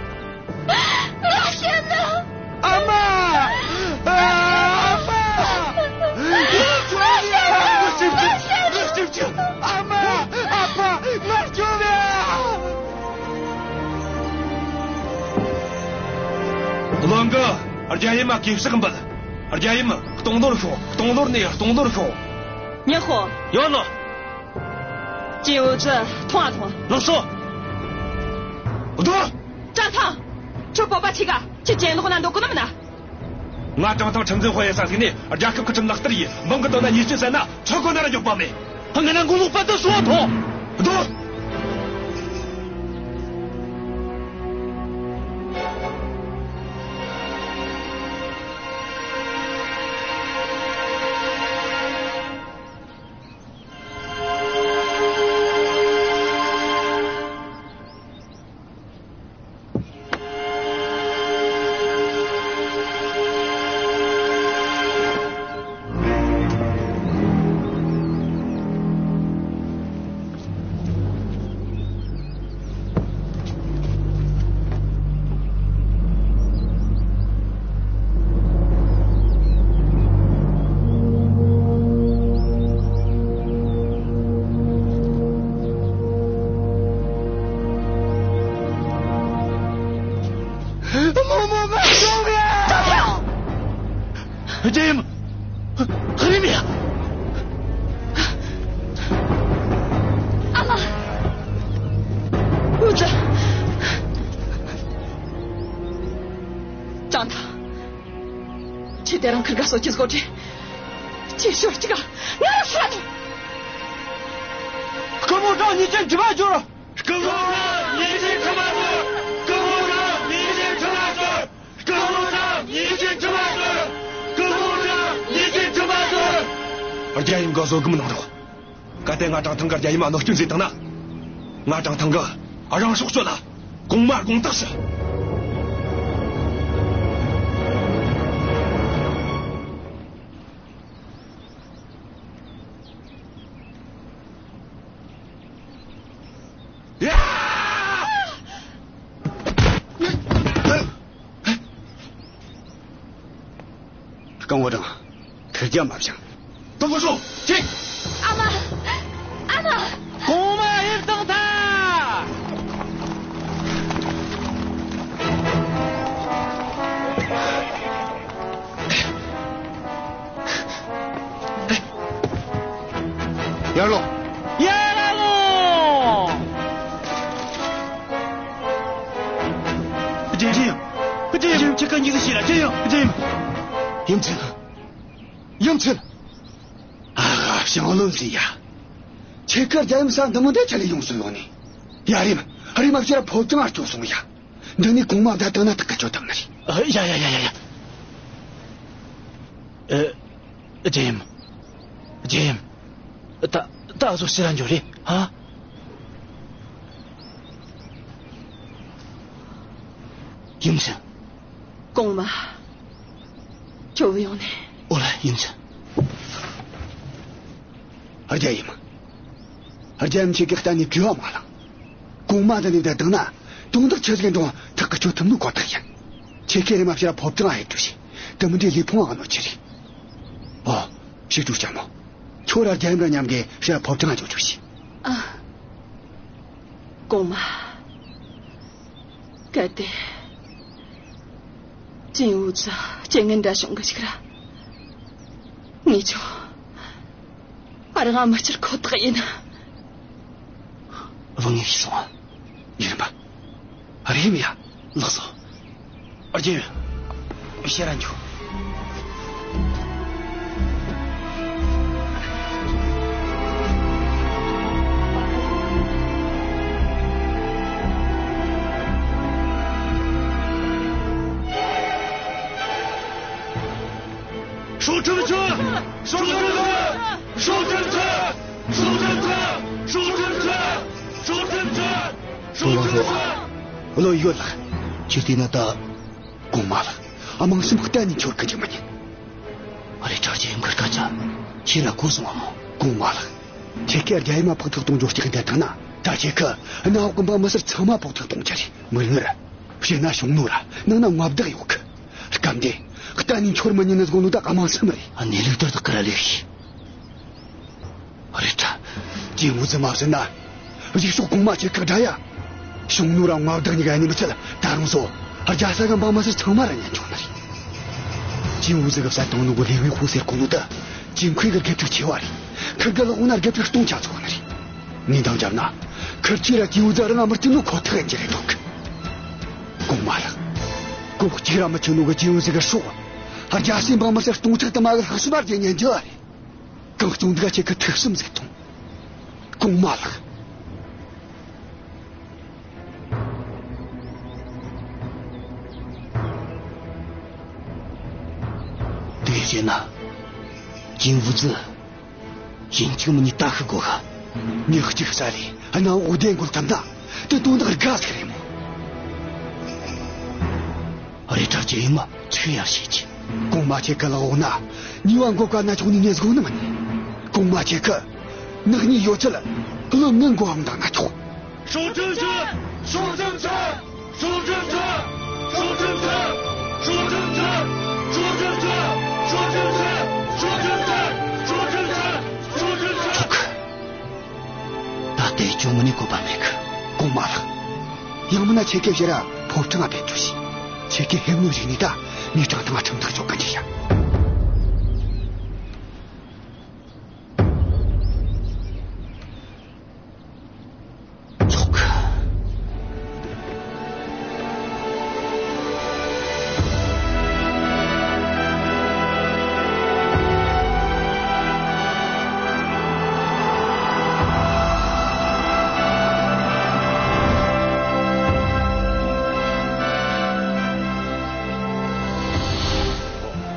ང་ཤི་ན། ཨ་མ། ཨ་མ། ང་སྐྱོབ་བྱེད། ང་སྐྱོབ་བྱེད། ཨ་མ། ཨ་ཕ། ང་སྐྱོབ་བྱེད། བློན་གི། རྒྱལ་ཡུམ་མ་གུས་ཕྱག་འབུལ། རྒྱལ་ཡུམ་སྟོང་ལོར་ཤོག་སྟོང་ལོར་ནས་སྟོང་ལོར་ཤོག་ཉི་ཧོ། ཡོད་ལོ། ཅིན་ཝུ་ཙེ་ཐོང་ཨ་ཐོང་། ལགས་སོ། རྡོ། ཀྲང་ཐང་། ཁྱོད་བོད་པ་ཆི་ག་ཁྱི་ཅན་ལོག་ན་འདུག་གོ་ནམ་ན། ང་ཀྲང་ཐང་ཁྲིམས་འཛིན་དཔོན་ཡིན་ས་ཟིག་ནས་རྒྱལ་ཁབ་ཀྱི་ཁྲིམས་ལག་བསྟར་ཡིས་འབངས་ཀྱི་དོན་ན་ཉེས་ཅན་བསད་ན་ཆོག་གོ་ན་ར་འགྱོད་པ་མེད། ང་ན་མགོ་ལོག་པ་དུ་སོང་ཐོང་། རྡོ། རྒྱལ་ཡུམ། རིམ་ཡ། ཨ་མ། འུ་ཙི། ཀྲང་ཐང་། ཁྱེད་དེ་རིང་ཁིར་ག་སོ་ཅི་སྒོ་ཁྲི། ཁྱེད་ཤོར་ཅི་ག་ང་ཧྲ་ནི། སྐུ་ངོ་ཀྲང་ཉེས་ཅན་དྲི་མ་སྦྱོར། སྐུ་ངོ་ཀྲང་ཉེས་ཅན་དྲི་མ་སྦྱོར། སྐུ་ངོ་ཀྲང་ཉེས་ཅན་དྲི་མ་སྦྱོར། སྐུ་ངོ་ཀྲང་ཉེས་ཅན་དྲི་མ་སྦྱོར། སྐུ་ངོ་ཀྲང་ཉེས་ཅན་དྲི་མ་སྦྱོར། རྒྱལ་ཡུམ་ག་བཟོད་སྒོམ་གནང་རོགས། གལ་ཏེ་ང་ཀྲང་ཐང་གིས་རྒྱལ་ཡུམ་གནོད་སྐྱོན་བཟོས་བཏང་ན། ང་ཀྲང་ཐང་གིས་རང་སྲོག་གཅོད་ལ། གོང་མ་དགོངས་དག་ཞུ། ཡ། སྐུ་ངོ་ཀྲང་། ཁིར་ག་མ་བྱུང་། ཏོང་ཧྥུ་ཧྲོ། ཁྱེད། ཨ་མ། ཨ་མ། གོང་མ་ཡིབ་བཏང་ཐལ། ཡར་ལོངས། ཡར་ལོངས། རྒྱལ་ཡུམ། རྒྱལ་ཡུམ། ཁྱེད་ཀྱིས་འཇིགས་སུ་ཤེས་ར། རྒྱལ་ཡུམ། རྒྱལ་ཡུམ། ཡུམ་ཆེན། ཡུམ་ཆེན། ཨ་ཧ། ཞང་བློན་ཟེར་ཡ། ཁྱེད་ཀྱིས་རྒྱལ་ཡུམ་ས་འདི་མོ་འདི་ཆ་ལས་ཡོང་སོང་ཡོང་ནི། ཡ། རེམ་མ་རེམ་མ་ཕྱིར་ཕོ་བྲང་ང་སྐྱོད་སོང་ཡ། འདི་ནས་གོང་མ་བསྡད་བཏང་ན་ཐག་གི་ཆོད་བཏང་ནི་རེད། ཨ། ཡ་ཡ་ཡ་ཡ་ཡ། ཨེ། རྒྱལ་ཡུམ། རྒྱལ་ཡུམ། ད་ད་གཟོད་ཕྱིར་ར་འགྱོ་རེ། ཧ། ཡུམ་ཆེན། གོང་མ། ཁྱོད་ཡོང་ནས། ཨོ་ལེ། ཡུམ་ཆེན། རྒྱལ་ཡུམ། རྒྱལ་ཡུམ། ཁྱེད་ཀྱིས་གཏན་ནས་བྲེལ་བ་མ་ལངས། གོང་མ་འདི་ནས་བསྡད་བཏང་ན། དོན་དག་ཆི་ཟིག་འགྲོ་ཐག་གིས་ཆོད་ཐུབ་ནོ་ཁོ་ཐག་ཡིན། ཁྱེད་ཀྱིས་རེམ་མ་ཕྱིར་ཕོ་བྲང་ང་ཕེབས་རྒྱུ་བྱོས། དེ་མིན་དུས་ལུས་ཕུང་བ་གནོད་རྒྱུ་རེད། ཨོ། ཕྱི་དྲོ་ལྕམ་མོ། ཁྱོད་ར་རྒྱལ་ཡུམ་ར་མཉམ་གི་ཕྱིར་ཕོ་བྲང་ང་འགྱོ་རྒྱུ་བྱོས། ཨ། གོང་མ། གལ་ཏེ། ཅིན་ཝུ་ཙི་རྐྱེན་ངན་འདྲ་བྱུང་གི་ཞིག་ར། ངས་ཁྱོད་རང་མི་བསྐྱུར་ཁོ་ཐག་ཡིན། བུ་ངས་ཤེས་སོང་ང་། ཉི་རིམ་པ། རེམ་ཡ། ལགས་སོ། རྒྱལ་ཡུམ། ཕྱིར་ར་འགྱོ། ཧྲོ་ཁྲིམས་ཆོད། ཧྲོ་ཁྲིམས་ཆོད། ཧྲོ་ཁྲིམས་ཆོད། ཧྲོ་ཁྲིམས་ཆོད། ཧྲོ་ཁྲིམས་ཆོད། ཧྲོ་ཁྲིམས་ཆོད། ཧྲོ་ཁྲིམས་ཆོད། བློན་ཡོད་ལགས། ཁྱེད་བལྟས་ན་ད། གོང་མ་ལགས། དམངས་སེམས་གཏན་ནས་འཆོར་གི་འཇུག་མི་ཉན། ཨ་རེ། ཁྲ་རྒྱལ་ཡུམ་གི་སྐད་ཆ་ཁྱེད་ར་གོ་སོང་ང་མོ། གོང་མ་ལགས། ཁྱེད་ཀྱིས་རྒྱལ་ཡུམ་མ་ཕོག་ཐུག་གཏོང་རྒྱུ་བྱས་བསྡད་བཏང་ན། ད་ཁྱེད་ཀྱིས་གནམ་འོག་གི་འབངས་མི་སེར་ཚང་མ་ཕོག་ཐུག་གཏོང་རྒྱུ་རེད། མིག་སྔར། བྱས་ན་ཞུང་ནུ་ར་ནང་ན་མངའ་བདག་ཡོད་གི། སྐབས་འདི་གཏན་ནས་འཆོར་མི་ཉན་ནི་ཟེར་གོ་ནོ་ད་དམངས་སེམས་རེད། ཨ་ནི་ལུགས་ལྟར་དག་གི་ར་ལེགས་ཤིག། ཨ་རེ། ཁྲ་རྒྱལ་ཡུམ་ཟིག་མ་བཟོད་ན། གཞུག་ཕྱོགས་གོང་མ་ཁྱེད་ཀྱི་དགྲ་ཡ། ཞུང་ནུ་ར་མངའ་བདག་གཉིས་ཀ་ཡིན་ནི་མི་ཚད། ད་རུང་སོ། རྒྱལ་ས་གི་འབངས་མི་སེར་ཚང་མ་ར་ཉན་ཆོག་ནི་རེད། ཅིན་ཝུ་ཙི་གིས་བསད་བཏང་ནོ་གི་ལི་ཝེ་ཧུ་ཟེར་གོ་ནོ་ད། ཅིན་ཁུའེ་གི་དགེ་ཕྲུག་ཆེ་བ་རེད། ཁིར་གི་ལག་འོག་ན་དགེ་ཕྲུག་སྟོང་ཆ་ཚང་ནི་རེད། ངས་འདང་བརྒྱབ་ན། ཁིར་གིས་ར་ཅིན་ཝུ་ཙི་རང་ང་མི་སྐྱུར་ནོ་ཁོ་ཐག་ཡིན་རྒྱུ་རེད་འདོད་གི། གོང་མ་ལགས། གོ་གཅིག་ར་མི་ཆོད་ནོ་གི་ཅིན་ཝུ་ཙི་གི་སྲོག་རྒྱལ་སའི་འབངས་མི་སེར་སྟོང་ཕྲག་དུ་མ་གི་ལྷག་བསམ་རྒྱས་ཉན་རྒྱུ་རེད། གང་བྱུང་འདི་ག་ཁྱེད་ཀྱིས་ཐུགས་བསམ་ཟིག་ཐོངས། གོང་མ་ལགས། དེ་བྱས་ན། ཅིན་ཝུ་ཙི། ཡིན་གཅིག་མིན་གཉིས་ད་ཤི་དགོས་ག། མྱི་གཅིག་བསད་ལས་གནམ་འོག་བདེ་འགོད་ཐུབ་ན། དེ་དོན་དག་དགའ་ཟིག་རེད་མོ། རེད་དྲ། རྒྱལ་ཡུམ་མ་ཚིག་ཡར་བཤད་ཀྱི། གོང་མ་ཁྱེད་ཀྱི་ལག་འོག་ན་ཉེས་པ་འགོག་ག་ན་ཆོག་ནི་ངས་དགོས་ནི་མིན། གོང་མ་ཁྱེད་ཀྱི་ནག་ཉེས་ཡོད་ཚད་བློན་ངན་མགོ་འམ་དང་ན་ཆོག། སྲོག་ཁྲིམས་ཆོད། སྲོག་ཁྲིམས་ཆོད། སྲོག་ཁྲིམས་ཆོད། ད་ལྟའི་ཅུང་མིན་ནི་བཀོད་པ་མེད་གི། གོང་མ་ལགས། ཡང་མིན་ན་ཁྱེད་ཀྱིས་ཕྱིར་ར་ཕོ་བྲང་ང་ཕེབས་རྒྱུ་བྱོས། ཁྱེད་ཀྱིས་ཕེབས་ནོ་གཞུག་ནས་ད་ངས་ཀྲང་ཐང་ང་ཁྲིམས་ཐག་གཅོད་གི་འཇུག་ཡ། ཆོག་གི།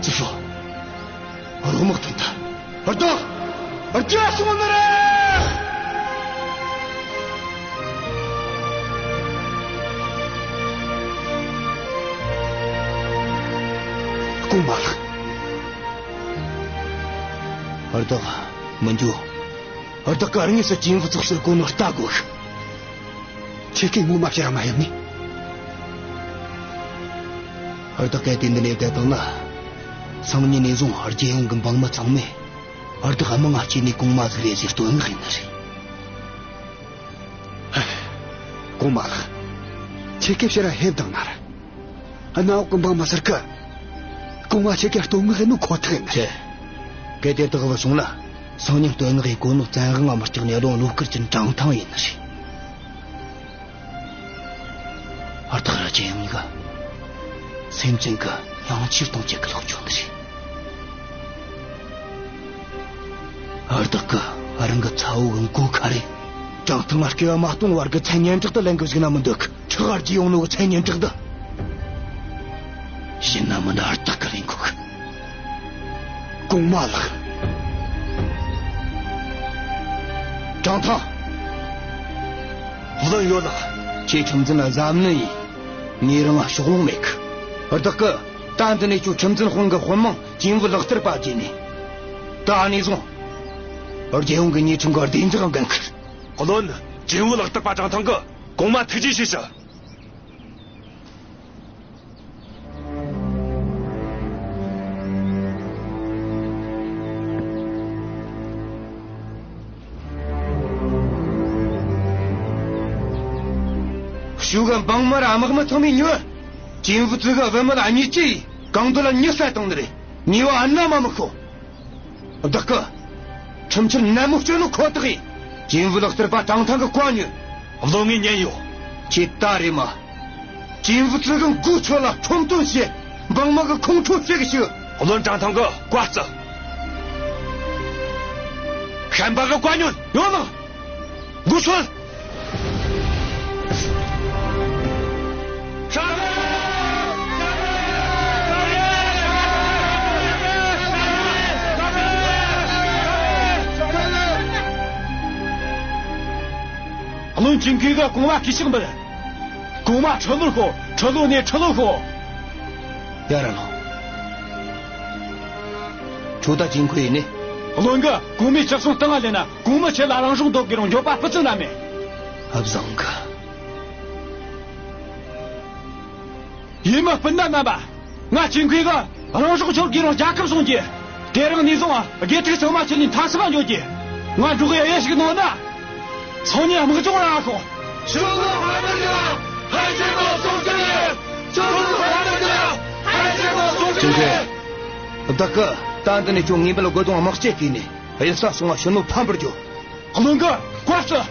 ཙི་ཧྲོ། རོགས་དམག་ཐོན་ཐལ། བདག་རྒྱལ་སྲུང་ནི་རེད། གོང་མ་ལགས། བདག་མི་འགྱོ། བདག་གིས་དངོས་སུ་ཅིན་ཝུ་ཙི་གསོད་གོ་ནོ་ལྟ་དགོས། ཁྱེད་ཀྱིས་ངོ་མ་ཕྱིར་ར་མ་ཕེབས་ནས། བདག་གལ་ཏེ་འདི་ནས་བསྡད་བཏང་ན། སང་ཉིན་ནས་བཟུང་རྒྱལ་ཡོངས་ཀྱི་འབངས་མི་ཚང་མས་བདག་དམག་ང་སྐྱེས་ནས་གོང་མ་ཟིག་རེད་ཟེར་བསྟོད་བསྔགས་ཡེད་ནི་རེད། གོང་མ་ལགས། ཁྱེད་ཀྱིས་ཕྱིར་ར་ཕེབས་བཏང་ན་ར། གནམ་འོག་གི་འབངས་མི་སེར་གིས་གོང་མ་ཁྱེད་ཀྱི་བསྟོད་བསྔགས་ཡེད་ནོ་ཁོ་ཐག་ཡིན། ཁྱེད། གལ་ཏེ་བདག་བུད་སོང་ན། སང་ཉིན་བསྟོད་བསྔགས་ཡེད་གོ་ནོ་བཙན་དབང་ང་མི་སྐྲག་ནས་བློན་བློ་དཀར་གྱི་ཀྲང་ཐང་ཡིན་ནི་རེད། བདག་ར་ཅན་ཡང་གཉིས་ཀ་སེམས་ཅན་གྱི་ཡང་ཆེར་གཏོང་བྱེད་ཀྱི་ལོག་ཆོག་ནི་རེད། བདག་གིས་རང་གི་ཚ་བོ་གི་མགོ་ཁ་རེ་ཀྲང་ཐང་ང་སྐྱེ་བ་མ་སྟོང་བར་གི་མཚན་སྙན་གྲགས་དེ་ལེན་གི་བཞག་ན་མི་འདོད་གི། ཁྲག་ག་རྒྱས་ཡོང་ནོ་གི་མཚན་སྙན་གྲགས་དེ། ཡིན་ན་མིན་ན་བདག་གིས་ལེན་དགོས་གི། གོང་མ་ལགས། ཀྲང་ཐང་། བློན་ཡོད་ལགས། ཁྱེད་ཁྲིམས་འཛིན་ལ་གཟབ་ནན་ཡིན། ངས་རང་ཕྱོགས་ལྷུང་མེད་གི། བདག་གི་ད་འདི་ནས་ཁྱོད་ཁྲིམས་འཛིན་དཔོན་གི་དཔོན་དམངས་ཅིན་ཝུ་ལག་བསྟར་པ་བརྗེས་ནས། ད་ནས་བཟུང་རྒྱལ་ཡོངས་ཀྱི་ཉེས་ཁྲིམས་ཀྱི་བདེ་འཇགས་འགན་འཁུར། བློན། ཅིན་ཝུ་ལག་བསྟར་པ་ཀྲང་ཐང་གིས་གོང་མ་ཐུགས་རྗེ་ཆེ་ཞུ། ཤུ་ག་འབངས་མི་ར་དམག་མི་ཚང་མས་ཉོན། ཅིན་ཝུ་ཙི་གི་བུད་མེད་ལ་གཉིས་ཀྱིས་གང་འདོད་ལ་མྱི་བསད་བཏང་ནི་རེད། ཉེས་པ་རྣལ་མ་མི་ཤོར། བདག་གི་ཁྲིམས་འཆར་ནན་མོ་བསྐྱོན་ནོ་ཁོ་ཐག་ཡིན། ཅིན་ཝུ་ལག་བསྟར་པ་ཀྲང་ཐང་གི་བཀའ་ཉོན། བློན་ངས་ཉན་ཡོད། ཁྱེད་ད་རེས་མ། ཅིན་ཝུ་ཙི་གི་མགོ་ཆོད་ལ་ཁྲོམ་སྟོན་བྱེད། འབངས་མི་གི་ཁོང་ཁྲོ་སྐྱེ་གི་ཞུ། བློན་ཀྲང་ཐང་གི་བཀའ་བརྩི། ཤན་པ་གི་བཀའ་ཉོན། ཡོད་ལགས། མགོ་ཆོད། བློན་ཅིན་གུས་གིས་གོང་མ་གུས་ཕྱག་འབུལ། གོང་མ་ཁྲི་ལོར་ཤོག། ཁྲི་ལོ་ནས་ཁྲི་ལོར་ཤོག། ཡར་ལོངས། ཁྱོད་ད་ཅིན་གུས་ཡིན་ནི། བློན་གིས་གོང་མའི་ལྕགས་སྲང་སྟེང་ང་སླེབས་ན་གོང་མ་ཁྱེད་ལ་རང་སྲོག་འདོད་གི་རུང་འགྱོད་པ་སྤུ་ཙམ་ན་མེད། ཨ་བཟང་གི། ཡུལ་མི་སྤུན་ཟླ་རྣམ་པ། ང་ཅིན་གུས་གིས་རང་སྲོག་ཤོར་གི་རུང་རྒྱལ་ཁབ་སྲུང་རྒྱུ། དེ་རིང་ནས་བཟུང་དགེ་ཕྲུག་ཚང་མ་ཁྱེད་ནས་མཐའ་མཚམས་འགྱོ་རྒྱུ། ང་འབྲོག་པའི་གཡུལ་ཞིག་ནང་ན། སང་ཉིན་དམག་སྦྱོང་ར་ཤོག། ཅིན་གུས། བདག་གིས་ད་འདི་ནས་ཁྱོད་ངེས་པར་དགོས་དོན་དམག་སྤྱི་བསྐོས་ནས་གཡུལ་ས་སྲུང་བ་ཞུ་ནོ་ཕམ་པར་འགྱོ། བློན་གིས་བཀའ་སྩལ།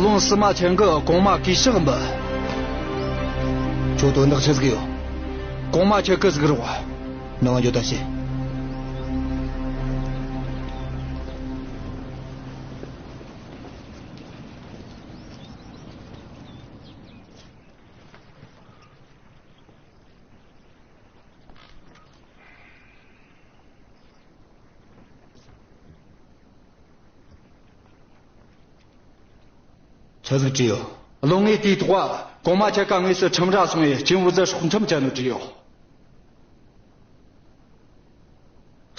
བློན་སི་མ་ཆེན་གིས་གོང་མ་གུས་ཕྱག་འབུལ། ཁྱོད་དོན་དག་ཆི་ཟིག་ཡོད། གོང་མ་ཁྱེད་སྐུ་གཟུགས་རོགས། ནང་འགྱོ་ད་བྱེད། ཆི་ཟིག་བྲིས་ཡོད། བློན་ངས་དེའི་ཐོག་གོང་མ་ཁྱེད་ཀ་དངོས་སུ་ཁྲིམས་ར་སོང་བས་ཅིན་ཝུ་ཙི་སྲོག་ཁྲིམས་བཅད་ནོ་བྲིས་ཡོད།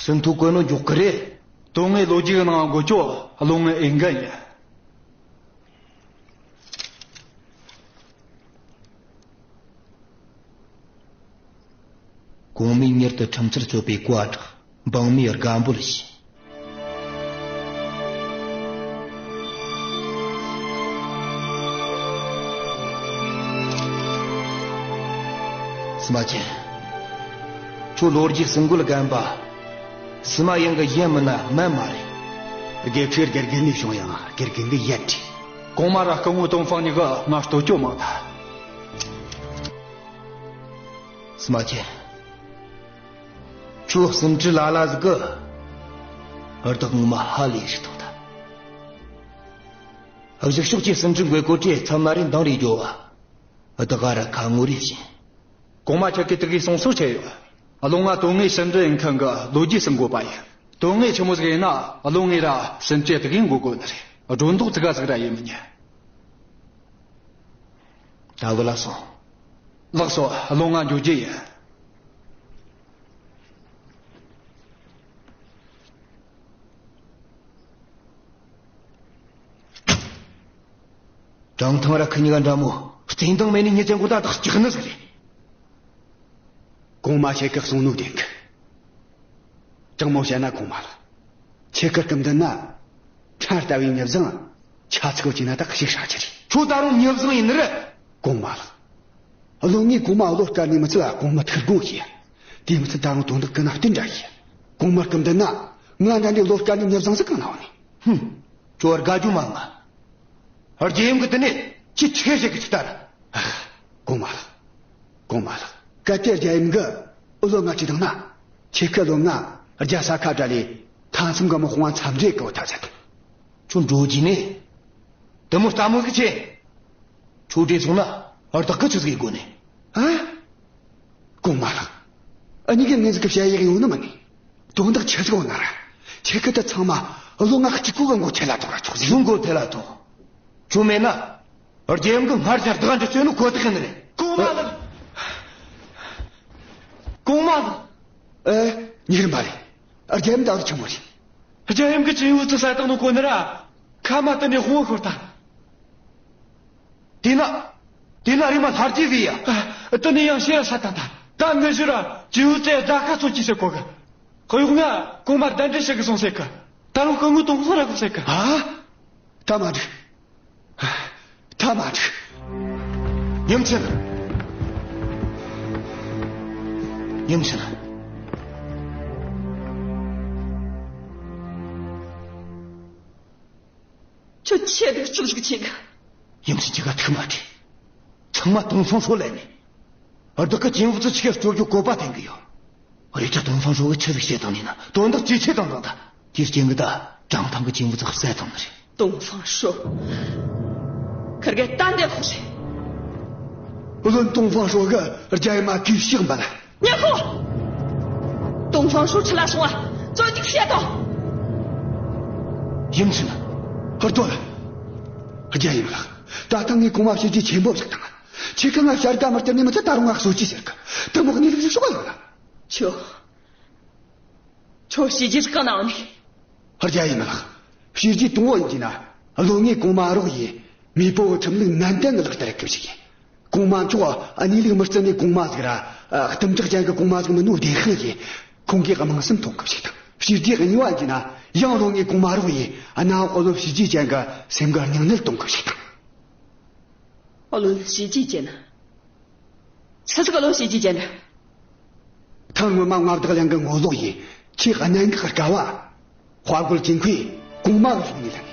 ཟིན་ཐོ་བཀོད་ནོ་མགྱོགས་གི་རེད། དོན་དངོས་ལོ་རྒྱུས་ནང་འགོད་རྒྱུ་བློན་ངའི་འོས་འགན་ཡིན། གོང་མས་མྱུར་དུ་ཁྲིམས་འཆར་སྤྱོད་པའི་བཀའ་བསྒྲགས། འབངས་མིས་དགའ་འབོད་བྱས། སི་མ་ཆེན། ཁྱོད་ལོ་རྒྱུས་ཟིན་བཀོད་རྒན་པ། སི་མ་ཡང་གི་ཡན་མིན་ན་མན་མ་རེད། དགེ་ཕྲུག་དགེ་རྒན་ནས་བྱུང་ཡང་དགེ་རྒན་གི་ཡན་བྲིས། གོང་མ་ར་སྐུ་ངོ་ཏོང་ཧྥང་གཉིས་གིས་ང་བསྟོད་རྒྱུ་མང་ད། སི་མ་ཆེན། ཁྱོད་ཟིན་བྲིས་ལ་ལ་ཟིག་གི། བདག་ངོ་མ་ཧ་ལས་ཞིག་ཐོག་ད། གཞུག་ཕྱོགས་ཀྱི་ཟིན་བྲིས་འགོད་གོ་དུས་མཚམས་ན་རེ་འདང་རེ་རྒྱོབ་བ། བདག་ག་ར་ཁ་ངོ་རེ་བྱིན། གོང་མ་ཁྱེད་ཀྱིས་དེ་གའི་གསུང་སྲོལ་ཆད་ཡོད། བློན་ང་དོན་དངོས་ཟིན་བྲིས་འགོད་མཁན་གི་ལོ་རྒྱུས་སུ་འགོད་པ་ཡིན། དོན་དངོས་ཆི་མོ་ཟིག་ཡིན་ན་བློན་ངས་ར་ཟིན་བྲིས་དེ་གའི་འགོད་དགོས་ནི་རེད། སྒྲོ་འདོགས་ཙི་ག་ཟིག་ར་ཡེད་མི་ཉན། ད་བུད་ལ་སོང་། ལགས་སོ། བློན་ང་འགྱོ་རྒྱུ་ཡིན། ཀྲང་ཐང་ར་ཁི་གཉིས་ཀ་འདྲ་མོ། བརྩེ་འདང་མེད་ནི་མྱི་ཅན་གོ་ད་དག་སྐྲག་ནི་ཟིག་རེད། གོང་མ་ཁྱེད་ཀྱིས་གསུངས་ནོ་བདེན་གི། དྲང་མོ་བཤད་ན་གོང་མ་ལགས། ཁྱེད་ཀྱི་སྐུ་མདུན་ན། ཁྲ་ལྟ་བུའི་མྱི་བཟང་། ཆ་ཚིག་གོ་ཅི་ན་དག་ཞིག་ཧྲ་ཆི་རེད། ཁྱོད་ད་རུང་མྱི་བཟང་ཡིན་ནི་རེད། གོང་མ་ལགས། བློན་ངས་གོང་མ་བློ་དཀར་ནི་མི་ཚད་གོང་མ་ཐུགས་དགོངས་བཞེས། དེ་མི་ཚད་ད་རུང་དོན་དག་གི་ནང་བསྟན་འདྲ་བཞེས། གོང་མ་སྐུ་མདུན་ན། ང་འདྲ་འདྲའི་བློ་དཀར་ནི་མྱི་བཟང་ཟིག་གང་ན་ཡོད་ནི། ཧུམ། ཁྱོད་དགའ་རྒྱུ་མ་ང་། རྒྱལ་ཡུམ་གི་དེ་ནས་ཁྱི་ཆེ་ཞིག་གི་ཆི་ལྟར། ཨ། གོང་མ་ལགས། གོང་མ་ལགས། གལ་ཏེ་རྒྱལ་ཡུམ་གི་བློན་ང་བྲིས་བཏང་ན། ཁྱེད་ཀྱི་བློན་ང་རྒྱལ་ས་ཁ་བྲལ་ལས་མཐའ་མཚམས་གི་དམག་དཔུང་ང་འཚམས་འདྲི་གི་འོ་ཐབས་ཟད་དང་། ཁྱོད་འགྲོ་རྒྱུ་ནི། དེ་མོ་སླ་མོ་ཟིག་ཆེ། ཁྱོད་བྲོས་སོང་ན་བདག་གིས་ཆི་ཟིག་ཡེད་དགོས་ནི། ཨ། གོང་མ་ལགས། འུ་གཉིས་ཀ་ངེད་ཟིག་གི་བཤད་ཡག་ཡོད་ནི་མིན་ནི། དོན་དག་ཆི་ཟིག་ཡོད་ན་ར། ཁྱེད་ཀྱིས་དེ་ཚང་མ་བློན་ང་གཅིག་པོ་གི་མགོ་ཁྲིད་ལ་ཐོངས་ར་ཆོག་ཟིག། སུའི་མགོ་ཁྲིད་ལ་ཐོངས། ཁྱོད་མེད་ན། རྒྱལ་ཡུམ་གིས་སྔར་ཞར་བདག་འདྲི་བྱས་ནོ་ཁོ་ཐག་ཡིན་ནི་རེད། གོང་མ་ལགས། གོང་མ་ལགས། ཨེ། ཉེ་རིམ་པ་རེད། རྒྱལ་ཡུམ་ད་རུང་ཆི་མོ་རེད། རྒྱལ་ཡུམ་གིས་ཅིན་ཝུ་ཙི་བསད་བཏང་ནོ་གོ་ནི་ར། ཁ་མ་བཏུད་ནས་དཔུང་ཤོར་ཐལ། དེས་ན། དེས་ན་རེམ་མ་ལྷ་རྗེ་བོས་ཡ། ཨ། དེ་ནས་ཡང་ཤེས་ར་ས་ད་ད། ད་ངེད་ཤི་ར་ཅིན་ཝུ་ཙི་རྫ་ཁ་ཚོ་ཅི་ཟེར་གོ་གི། གཡོག་ང་གོང་མ་གདན་འདྲེན་བྱེད་གི་སོང་ཟེར་གི། ད་རུང་སྐུ་ངོ་དུང་སོ་ར་གོ་ཟེར་གི། ཨ། ད་མ་འགྲིག། ད་མ་འགྲིག། ཉིན་མཚན། ཉིན་མཚན། ཁྱོད་ཆེ་སྡུག་ཅུང་ཟིག་ཆེ་གི། ཉིན་མཚན་གྱི་ག་ཐུག་མ་ཁྲིད། ཚང་མ་ཏོང་ཧྥང་ཧྲོ་ལས་ནི། བདག་གིས་ཅིན་ཝུ་ཙི་ཆི་ག་སྐྱོབ་རྒྱུ་བཀོད་པ་བསྟན་གི་ཡོད། རེད་ད། ཏོང་ཧྥང་ཧྲོ་གིས་ཆི་ཟིག་བྱེད་བཏང་ནི་ན། དོན་དག་ཅི་ཆེ་བཏང་བཏང་ད། དེའི་རྐྱེན་གིས་ད་ཀྲང་ཐང་གིས་ཅིན་ཝུ་ཙི་བསད་བཏང་ནི་རེད། ཏོང་ཧྥང་ཧྲོ། ཁིར་གེ་ད་འདི་ཁོ་རེད། བློན་ཏོང་ཧྥང་ཧྲོ་གིས་རྒྱལ་ཡུམ་མ་གུས་ཕྱག་འབུལ། ཉེ་ཁོ། ཏོང་ཧྥང་ཧྲོ་ཁྲིད་ལ་སོང་ང་བཙོན་འཇུག་བྱེད་དོ། ཡུམ་ཆེན། ཧུར་ཐོན། རྒྱལ་ཡུམ་ལགས། ད་ཐེངས་ངས་གོང་མ་བྱས་རྗེས་ཆེན་པོ་ཟིག་བཏང་། ཁྱེད་ཀྱིས་ང་བྱ་དགའ་མི་སྟེར་ནི་མི་ཚད། ད་རུང་ང་གསོད་རྒྱུ་ཟེར་གི། དེ་མོ་གནས་ལུགས་ཟིག་ཤོད་ག་ཡོད་ལ། ཁྱོད། ཁྱོད་བྱས་རྗེས་གང་ན་ཡོད་ནི། རྒྱལ་ཡུམ་ལགས། བྱས་རྗེས་དང་པོ་ཡིན་གྱི་ན། བློན་ངས་གོང་མ་རོགས་ཡས་མེས་པོ་ཁྲིམས་ལུགས་ནན་ཏན་གི་ལག་བསྟར་གི་བཅུག་ཡིན། གོང་མ་མཆོག་གནས་ལུགས་མི་བརྩི་ནི་གོང་མ་ཟིག་ར། ཨ། གཏུམ་དྲག་ཅན་གི་གོང་མ་ཟིག་མིན་ནོ་བདེན་དཔང་ཡིན། ཁོང་གིས་དམངས་སེམས་ཐོགས་གི་བཅུག་དང་། བྱས་རྗེས་གཉིས་པ་ཡིན་གྱི་ན། ཡང་བློན་ངས་གོང་མ་རོགས་ཡས་གནམ་འོག་གི་བློ་བྱས་རྗེས་ཅན་གི་སེམས་གི་སྙིང་ནད་གཏོང་གི་བཅུག་དང་། བློ་བྱས་རྗེས་ཅན། ཆི་ཟིག་གི་བློ་བྱས་རྗེས་ཅན། ཐེངས་སྔོན་མ་མངའ་བདག་གླིང་གི་ངོ་ལོག་ཡས་ཁྱེད་གནད་འགག་གི་སྐབས་བ། དཔའ་རྒོད་ཅིན་ཁུའེ་གོང་མ་གི་སྲོག་ནས་ལན།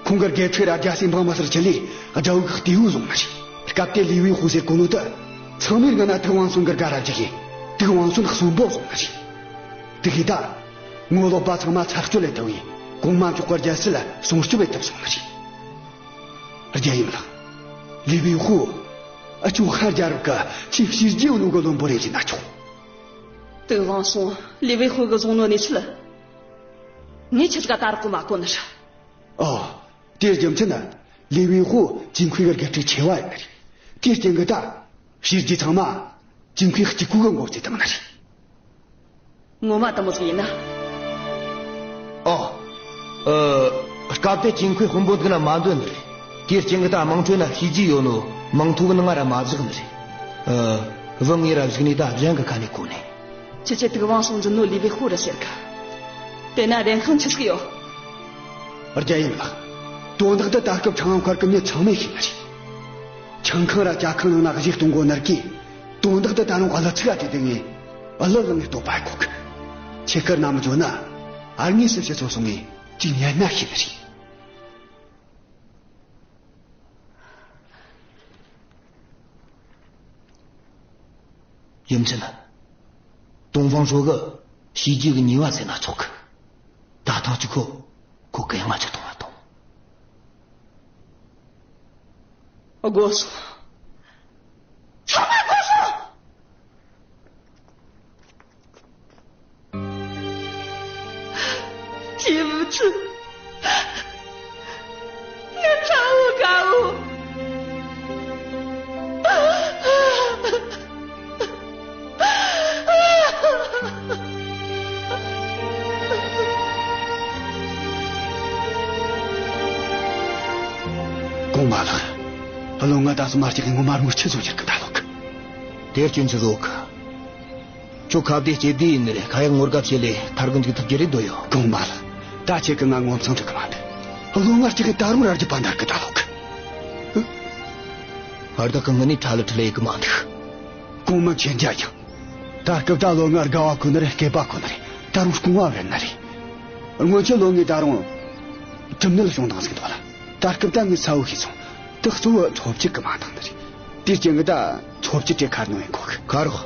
ཁོང་གི་རྒྱལ་ཕྲན་ར་རྒྱལ་སྲས་འབངས་མི་སེར་ཆེད་ལས་དགྲ་བོ་གི་གཏེ་བོ་བཟུང་ནི་རེད། སྐབས་དེ་ལི་ཝེ་ཧུ་ཟེར་གོ་ནོ་དེ་ཚང་མའི་སྔུན་ན་ཐུའུ་ཝང་སུན་གི་སྒར་ར་འཇུག་གི། ཐུའུ་ཝང་སུན་གསོན་པོ་བཟུང་ནི་རེད། དེ་གི་ད་ངོ་ལོག་པ་ཚང་མ་ཚར་གཅོད་ལས་ཐུབ་བས། གོང་མ་མཆོག་གི་རྒྱལ་སྲིད་ལ་སྲུང་སྐྱོབ་བྱེད་ཐུབ་སོང་ནི་རེད། རྒྱལ་ཡུམ་ལགས། ལི་ཝེ་ཧུ། ཨ། ཅོ་ཧན་རྒྱལ་རབས་གི་ཆེས་བྱས་རྗེས་ཡོད་ནོ་གི་བློན་པོ་རེད་ཟེར་ན་ཆོག། ཏུའུ་ཝང་སུན་ལི་ཝེ་ཧུ་གིས་བཟུང་ནོ་གནས་ཚུལ་ངས་ཆི་ཟིག་ག་ད་རག་གོ་མ་གོ་ནི་རེད། ཨོ། དེའི་རྒྱུ་མཚན་ནི་ལི་ཝེ་ཧུ་ཅིན་ཁུའེ་གི་དགེ་ཕྲུག་ཆེ་བ་ཡིན་ནི་རེད། དེའི་རྐྱེན་གིས་ད་བྱས་རྗེས་ཚང་མ་ཅིན་ཁུའེ་གཅིག་པོ་གི་མགོ་བརྩིས་བཏང་ནི་རེད། ངོ་མ་དེ་མོ་ཟིག་ཡིན་ན། ཨོ། ཨ། སྐབས་དེ་ཅིན་ཁུའེ་དཔོན་པོ་འདུག་ན་མ་འདོད་ནི་རེད། དེའི་རྐྱེན་གིས་ད་དམངས་ཁྲོད་ན་བྱས་རྗེས་ཡོད་ནོ་མིང་ཐོ་གི་ནང་ང་ར་མ་བཞག་ནི་རེད། ཨ། བུ་ངས་ར་གཞུག་ནས་ད་གཞན་གི་ཁ་ནས་གོ་ནས། ཁྱེད་ཀྱིས་ཏུའུ་ཝང་སུན་འཛིན་ནོ་ལི་ཝེ་ཧུ་རེད་ཟེར་གི། དེ་ན་བདེན་དཔང་ཆི་ཟིག་ཡོད། རྒྱལ་ཡུམ་ལགས། དོན་དག་འདི་ད་སྐབས་ཁྲང་ཨན་མཁར་གི་མི་ཚང་མས་ཤེས་ནི་རེད། ཆང་ཁང་ར་ཇ་ཁང་ནང་ན་གཞས་གཏོང་གོ་ནོ་གིས་དོན་དག་འདི་ད་རུང་གླུ་ཚིག་ག་བྲིས་ཏེ་ངས་གླུ་བླངས་ནས་བསྟོད་པ་ཡེད་གོ་གི། ཁྱེད་ཀྱིས་ནམ་འགྱོ་ན་ཨ་ངའི་སྲིད་ཕྱི་ཚོ་སོང་ངས་ཅིག་ཉན་ན་ཤེས་ནི་རེད། ཡུམ་ཆེན། ཏོང་ཧྥང་ཧྲོ་གི་བྱས་རྗེས་གི་ཉེས་པ་ཟེར་ན་ཆོག་གི། ད་ཐེངས་གཅིག་ཁོ། ཁོ་གུ་ཡངས་ང་ཅིག་གཏོང་བ་དང་། དགོས་སོང་། ཚང་མ་དགོས་སོང་། ཅི་བུ་ཚུ། ངའི་ཚ་བོ་དགའ་བོ། གོང་མ་ལགས། བློན་ང་ད་སོ་མ་སྐྱེས་ངོ་མ་རུང་ཆི་བཟོ་རྒྱུར་གི་ད་ལོག་གི། དེ་སྐྱོན་ཆི་བཟོ་གི། ཁྱོད་ཁ་བདེ་ལྕེ་བདེ་ཡིན་ནི་རེད། ཁ་ཡག་ངོ་དགའ་བྱེད་ལས་ཐར་གི་འཇུག་ཐུབ་ཀྱི་རེད་འདོད་ཡོད། གོང་མ་ལགས། ད་ཁྱེད་ཀྱིས་ང་ངོ་མཚང་འཁྲུག་གི་མ་འདུག། བློན་ང་སྐྱེས་ད་རུང་ར་རྒྱུད་པ་འདར་གི་ད་ལོག་གི། ཨ། བདག་གི་ངི་ནས་ཁྲ་ལི་ཁྲི་ལི་ཡེད་གི་མ་འདུག། གོང་མ་མཁྱེན་རྒྱ་ཡངས། ད་སྐབས་ད་བློན་ང་དགའ་བ་ཁོ་ན་རེད། སྐྱིད་པ་ཁོ་ན་རེད། ད་རུང་སྐུང་བ་བར་ན་རེད། སྔོན་ཆད་བློན་ངས་ད་རུང་གྲིབ་ནད་བྱུང་བཏང་ཟིག་འདུག་ལ། ད་སྐབས་ད་ངས་གསལ་བོ་ཤེས་སོང་། དེ་གཙོ་བོ་འཚོ་བཅུད་གི་མ་འདང་ནི་རེད། དེའི་རྐྱེན་གིས་ད་འཚོ་བཅུད་དེ་ཁ་ནང་ཡིན་གོ་གི། ཁ་རོག།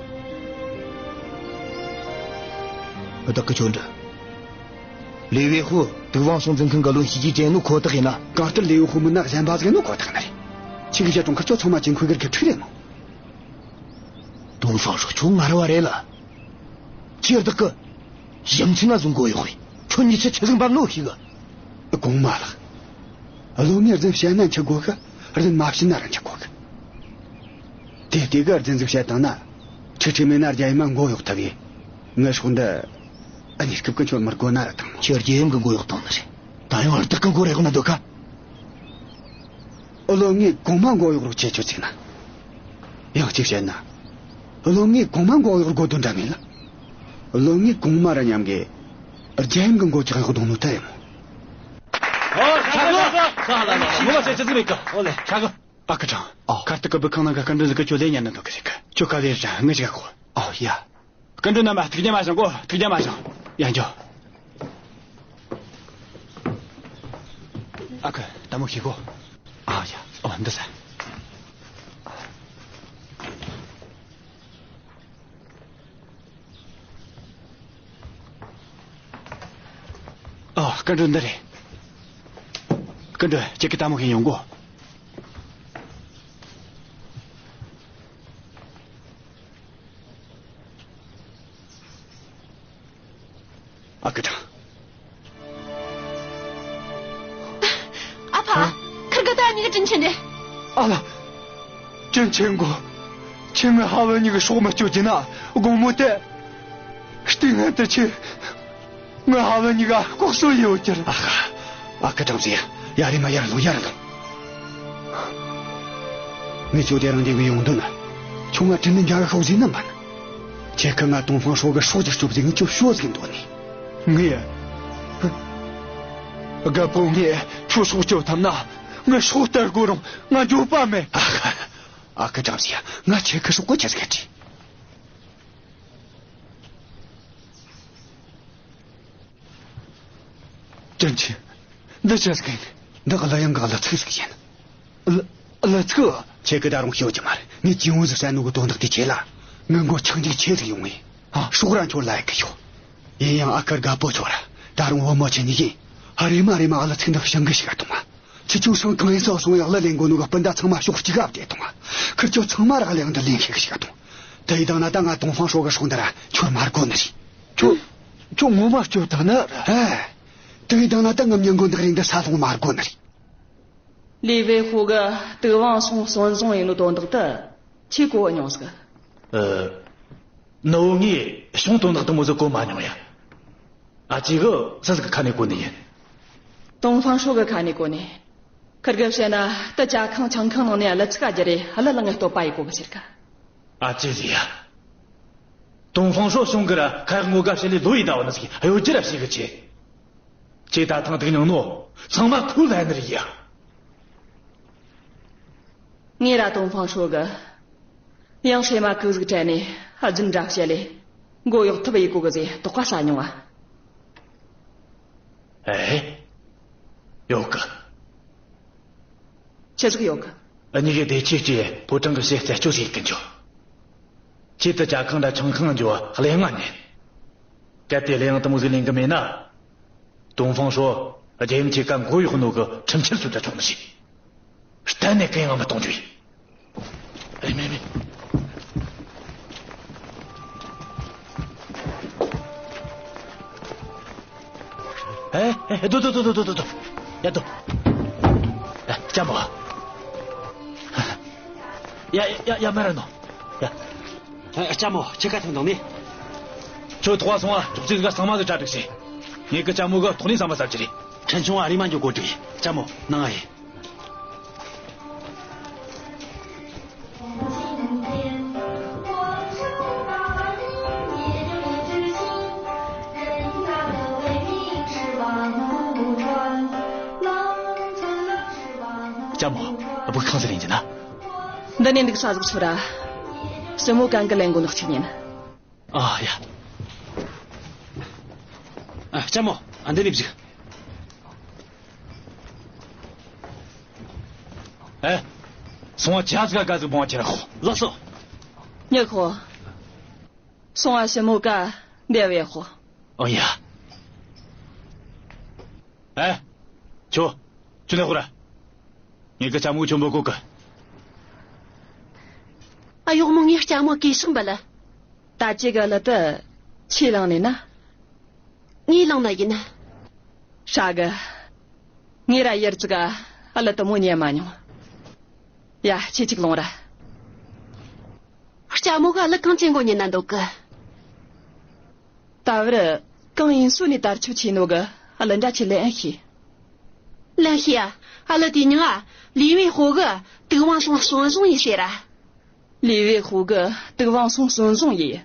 བདག་གིས་ཁྱོད་འདྲི། ལི་ཝེ་ཧུ་དུག་དབང་སྲུང་འཛིན་མཁན་གི་བློན་བྱས་རྗེས་དྲན་ནོ་ཁོ་ཐག་ཡིན་ན། གང་ལྟར་ལི་ཝེ་ཧུ་མིན་ན་གཞན་པ་ཟིག་ཡིན་ནོ་ཁོ་ཐག་ནི་རེད། ཁྱེད་ཀྱིས་བཤད་དོན་ཁུར་ཆོ་ཚང་མ་ཅིན་ཁུའི་གི་སྒེར་ཁྲི་རེད་མོ། ཏོང་ཧྥང་ཧྲོ་ཁྱོད་ངར་བ་རེད་ལ། ཁྱེད་བདག་གི་ཞིབ་མཆན་ན་བཟུང་གོ་ཡོད་ཁོས། ཁྱོད་ཉིད་ཆད་ཆི་ཟིག་འབབ་ནོ་ཤེས་གི། གོང་མ་ལགས། བློན་ངས་རྫུན་བཤད་ན་འཆི་དགོས་གི། རྫུན་མ་བཤད་ན་ར་འཆི་དགོས་གི། དེ་དུས་གི་རྫུན་ཟིག་བཤད་བཏང་ན། ཁྲི་ཁྲི་མེད་ན་རྒྱ་ཡིན་མ་མགོ་གཡོག་ཐུབ་ཡེ། ངའི་སྲོག་འདི་གནས་སྐབས་ཀྱི་འཆོར་མི་དགོས་ན་ར་བཏང་མོ། ཁྱེད་རྒྱལ་ཡུམ་གི་མགོ་གཡོག་བཏང་ནི་རེད། ད་ཡང་བདག་གི་མགོ་རེག་ན་འདོད་ག། བློན་ངས་གོང་མ་མགོ་གཡོག་རོགས་བྱེད་ཆོག་ཟིག་ན། ཡང་གཅིག་བཤད་ན། བློན་ངས་གོང་མ་མགོ་གཡོག་དགོས་དོན་འདྲ་མེད་ལ། བློན་ངས་གོང་མ་ར་མཉམ་གི་རྒྱལ་ཡུམ་གི་མགོ་ཅིག་གཡོག་གཏོང་ནོ་ད་ཡིན་མོ། ཨོ། ཧྲ་གི། ཧྲ་ལ་ལ་ལ། ངོ་མ་བཤད་ཆི་ཟིག་མེད་གི། ཨོ་ལེ། ཧྲ་གི། ཨ་ཁུ་ཀྲང་། ཨོ། ཁ་ཐུག་གི་བུ་ཁང་ནང་གི་སྐུ་མགྲོན་ཟིག་གིས་ཁྱོད་ལས་ཉན་ནི་འདོད་གི་ཟེར་གི། ཁྱོད་ག་ལེར་ར་ངའི་ཕྱི་ཁ་ཁོ། ཨོ་ཡ། སྐུ་མགྲོན་རྣམ་པ་ཐུགས་རྒྱལ་མ་བཞེངས་གོ། ཐུགས་རྒྱལ་མ་བཞེངས། ཡ་འགྱོ། ཨ་ཁུ། ལྟད་མོ་ཤེས་གོ། ཨ་ཡ། ཨོ་འདི་ཟ། ཨ། སྐུ་མགྲོན་འདི་རེད། སྐུ་མགྲོན། ཁྱེད་ཀྱིས་ལྟད་མོ་ཤེས་ཡོང་གོ། ཨ་ཁུ་ཀྲང་། ཨ་ཕ། ཨ། ཁིར་གེ་ད་གཉིས་ཀ་དྲིན་ཆེན་རེད། ཨ་ལ། དྲིན་ཆེན་གོ། ཁྱེད་ངའི་ཕ་བུ་གཉིས་ཀྱི་སྲོག་མི་གཅོད་རྒྱུ་ན་དགོང་མོ་དེ། ལྟས་ངན་དེ་ཁྱེད་ངའི་ཕ་བུ་གཉིས་ཀ་ལྐོག་གསོད་ཡེ་ཡོད་རྒྱུ་རེད། ཨ་ཁུ། ཨ་ཁུ་ཀྲང་ཟེ། ཡ་རེ་མ་ཡར་ལོངས། ཡར་ལོངས། ངས་ཁྱོད་དེ་རང་འདི་གི་ཡོང་དོན་ན། ཁྱོད་ང་དྲིན་ནི་འཇལ་ཤོག་ཟིན་ན་མིན། ཁྱེད་ཀྱིས་ང་ཏོང་ཧྥང་ཧྲོ་གི་སྲོག་ཅིག་སྐྱོབ་ཟིན། ངས་ཁྱོད་ཤོག་ཟིན་འདོད་ནི། ངས། རྒད་པོ། ངས་ཁྱོད་སྲོག་སྐྱོབ་ཐུབ་ན། ངའི་སྲོག་སྟེར་དགོས་རུང་ང་འགྱོད་པ་མེད། ཨ་ཁུ། ཨ་ཁུ་ཀྲང་ཟེ། ང་ཁྱེད་ཀྱི་སྲོག་གི་ཆེད་ཟིག་ཁྲིད། དྲིན་ཆེ། འདི་ཆི་ཟིག་ཡིན། འདི་གླུ་དབྱངས་གི་གླུ་ཚིག་ཟིག་ཡིན། གླུ། གླུ་ཚིག་ཁྱེད་ཀྱིས་ད་རུང་ཤེས་ཀྱི་མ་རེད། ངས་ཅིན་ཝུ་ཟིག་བསད་ནོ་གི་དོན་དག་དེའི་ཆེད་ལ། ངའི་མགོ་ཆག་འཇིག་ཆེ་ཟིག་ཡོང་ངེ། ཨ། སྲོག་ར་འཆོར་ལ་ཡི་གི་ཤོག། ཡིན་ཡང་ཨ་ཁུ་རྒད་པོ་ཁྱོད་ར་ད་རུང་བུ་མོ་ཁྱེད་གཉིས་ཀྱིས། ཨ། རེམ་མ་རེམ་མ་གླུ་ཚིག་འདི་བྱང་གི་ཞིག་ག་གཏོང་ང་། ཁྱེད་ཆོ་སང་གང་ཡིན་ས་སོང་ཡག་གླུ་ལེན་གོ་ནོ་གི་སྤུན་ཟླ་ཚང་མ་ཕྱོགས་གཅིག་ག་བསྡད་གཏོང་ང་། ཁིར་ཆོ་ཚང་མ་ར་གླུ་དབྱངས་འདི་ལེན་ཤེས་གི་ཞིག་ག་གཏོང་། དེ་ཡི་དང་ན་ད་ང་ཏོང་ཧྥང་ཧྲོ་གི་སྲོག་འདི་ར་འཆོར་མ་དགོས་ནི་རེད། ཁྱོད། ཁྱོད་ངོ་མ་སྐྱོ་ད་ནི་ར། ཨ། དེ་ཡི་དང་ན་ད་ངའི་མྱི་མགོ་འདི་རིང་འདི་ས་ལྷུང་མ་དགོས་ནི་རེད། ལི་ཝེ་ཧུ་གིས་དུག་དབང་སྲུང་གསོན་བཟུང་ཡེ་ནོ་དོན་དག་དེ་ཁྱོས་གོ་མྱོང་ཟིག། ཨ། ནུ་བོ་ངས་བྱུང་དོན་དག་དེ་མོ་ཟིག་གོ་མ་མྱོང་ཡ། ཨ་ཅེ་གིས་སུ་ཟིག་གི་ཁ་ནས་གོ་ནི་ཡིན། ཏོང་ཧྥང་ཧྲོ་གི་ཁ་ནས་གོ་ནི། ཁིར་གེས་བཤད་ན་དེ་ཇ་ཁང་ཆང་ཁང་ནང་ནས་གླུ་ཚིག་ག་བསྒྱུར་རེ་གླུ་བླངས་ངེ་བསྟོད་པ་ཡེ་གོ་གི་ཟེར་གི། ཨ་ཅེ་ཟེར་ཡ། ཏོང་ཧྥང་ཧྲོ་གཞུང་གིས་ར་ཁ་ཡག་ངོ་དགའ་བྱེད་ལས་ལོ་ཡི་ཟླ་བ་ནི་ཟིག་གཡོ་སྒྱུ་ར་བྱེད་གི་ཆེ། ཁྱེད་ད་ཐེངས་སྡུག་མྱངས་ནོ་ཚང་མ་ཁོའི་ལན་རེད་ཡ། ངས་ར་ཏོང་ཧྥང་ཧྲོ་གི་ཡང་སྲས་མ་གི་ཟིག་དྲན་ནས་རྫུན་འདྲ་བཤད་ལས་མགོ་གཡོག་ཐུབ་ཡེ་གོ་གི་ཟེ་དོགས་པ་ཟ་མྱོང་ང་། ཨེ། ཡོད་གི། ཆི་ཟིག་ཡོད་གི། འུ་གཉིས་ཀས་བདེ་སྐྱིད་ཀྱི་ཕོ་བྲང་གི་ཕྱི་རྩད་གཅོད་ཟིག་ཡེ་གི་འགྱོ། ཁྱེད་དེ་ཇ་ཁང་འདྲ་ཆང་ཁང་འགྱོ་གླུ་དབྱངས་ཉན། གལ་ཏེ་གླུ་དབྱངས་དེ་མོ་ཟིག་ལེན་གི་མེད་ན། ཏོང་ཧྥང་ཧྲོ་རྒྱལ་ཡུམ་ཁྱེད་ཀ་མགོ་གཡོག་ནོ་གི་ཁྲིམས་འཆར་ཚུལ་དྲ་ཆོག་ནི་ཞིག། གཏན་ནས་གུ་ཡངས་མི་གཏོང་རྒྱུ་ཡིན། ཨེ་མེ་མེ། ཨེ་ཨེ། སྡོད་སྡོད་སྡོད་སྡོད་སྡོད། ཡ་སྡོད། ཨེ་ལྕམ་མོ། ཡ་ཡ་ཡ། མ་ར་ནོ། ཡ། ཨེ་ལྕམ་མོ། ཁྱེད་ཀ་ཐོན་དང་ནི། ཁྱོད་ཐོག་སོང་ང་ཅོག་ཙེ་ག་ཚང་མ་ཟིག་གྲ་སྒྲིག་ཟེ། ངེད་ཀྱི་ལྕམ་མོ་གིས་ཐོག་ནས་ཟ་མ་ཟ་རྒྱུ་རེད། ཕྲན་ཆུང་བ་རེམ་མ་འགྱོ་དགོས་རྒྱུ་ཡིན། ལྕམ་མོ་ནང་ང་ཡིན། ལྕམ་མོ། སྦུག་ཁང་ཟིག་ལེན་རྒྱུ་ན། འདི་ནས་འདུག་ས་ཟིག་ཚུར་ར། སྲིན་མོ་གན་གིས་ལེན་གོ་ནོ་གཅིག་ཉན། ཨ་ཡ། ཨ། ལྕམ་མོ། ཨ། འདི་ནས་བཞུགས། ཨེ། སོང་ང་ཇ་ཟིག་ག་ག་ཟིག་བོང་བ་ཁྱེར་ར་ཤོག། ལགས་སོ། ཉི་ཧོ། སོང་ང་སྲིན་མོ་གན་འདེབས་ཡེ་ཤོག། ཨོ་ཡ། ཨེ། ཁྱོ། ཁྱོ་ནས་ཧོ་ར། ངེད་ཀྱི་ལྕམ་མོ་ཁྱོ་འབོད་གོ་གི། ཨ། གཡོག་མོ། ངའི་ལྕམ་མོ་གུས་ཕྱག་འབུལ། ད་ཅི་གི་ཨ་ལུ་དེ་ཁྱོས་བླངས་ནི་ན། ངས་བླངས་ནི་ཡིན། ཧྲ་གི། ངས་ར་ཡར་ཅིག་ག་ཨ་ལུ་དེ་མོ་ཉན་མ་མྱོང་། ཡ། ཁྱོས་ཅིག་ལོངས་ར། ལྕམ་མོ་གིས་ཨ་ལུ་གང་ཅན་གོ་ཉན་ན་འདོད་གི། ད་བར་གང་ཡིན་སོ་ནས་དར་ཁྱབ་ཆེ་ནོ་གི་ཨ་ལུ་འདྲ་ཅིག་ལེན་ཤེས། ལེན་ཤེས་ཨ། ཨ་ལུ་དེའི་མྱིང་ང་ལི་ཝེ་ཧོ་གི་དུག་དབང་སོང་གསོན་བཟུང་ཡེ་ཟེར་ར། ལི་ཝེ་ཧོ་གི་དུག་དབང་སོང་གསོན་བཟུང་ཡེ།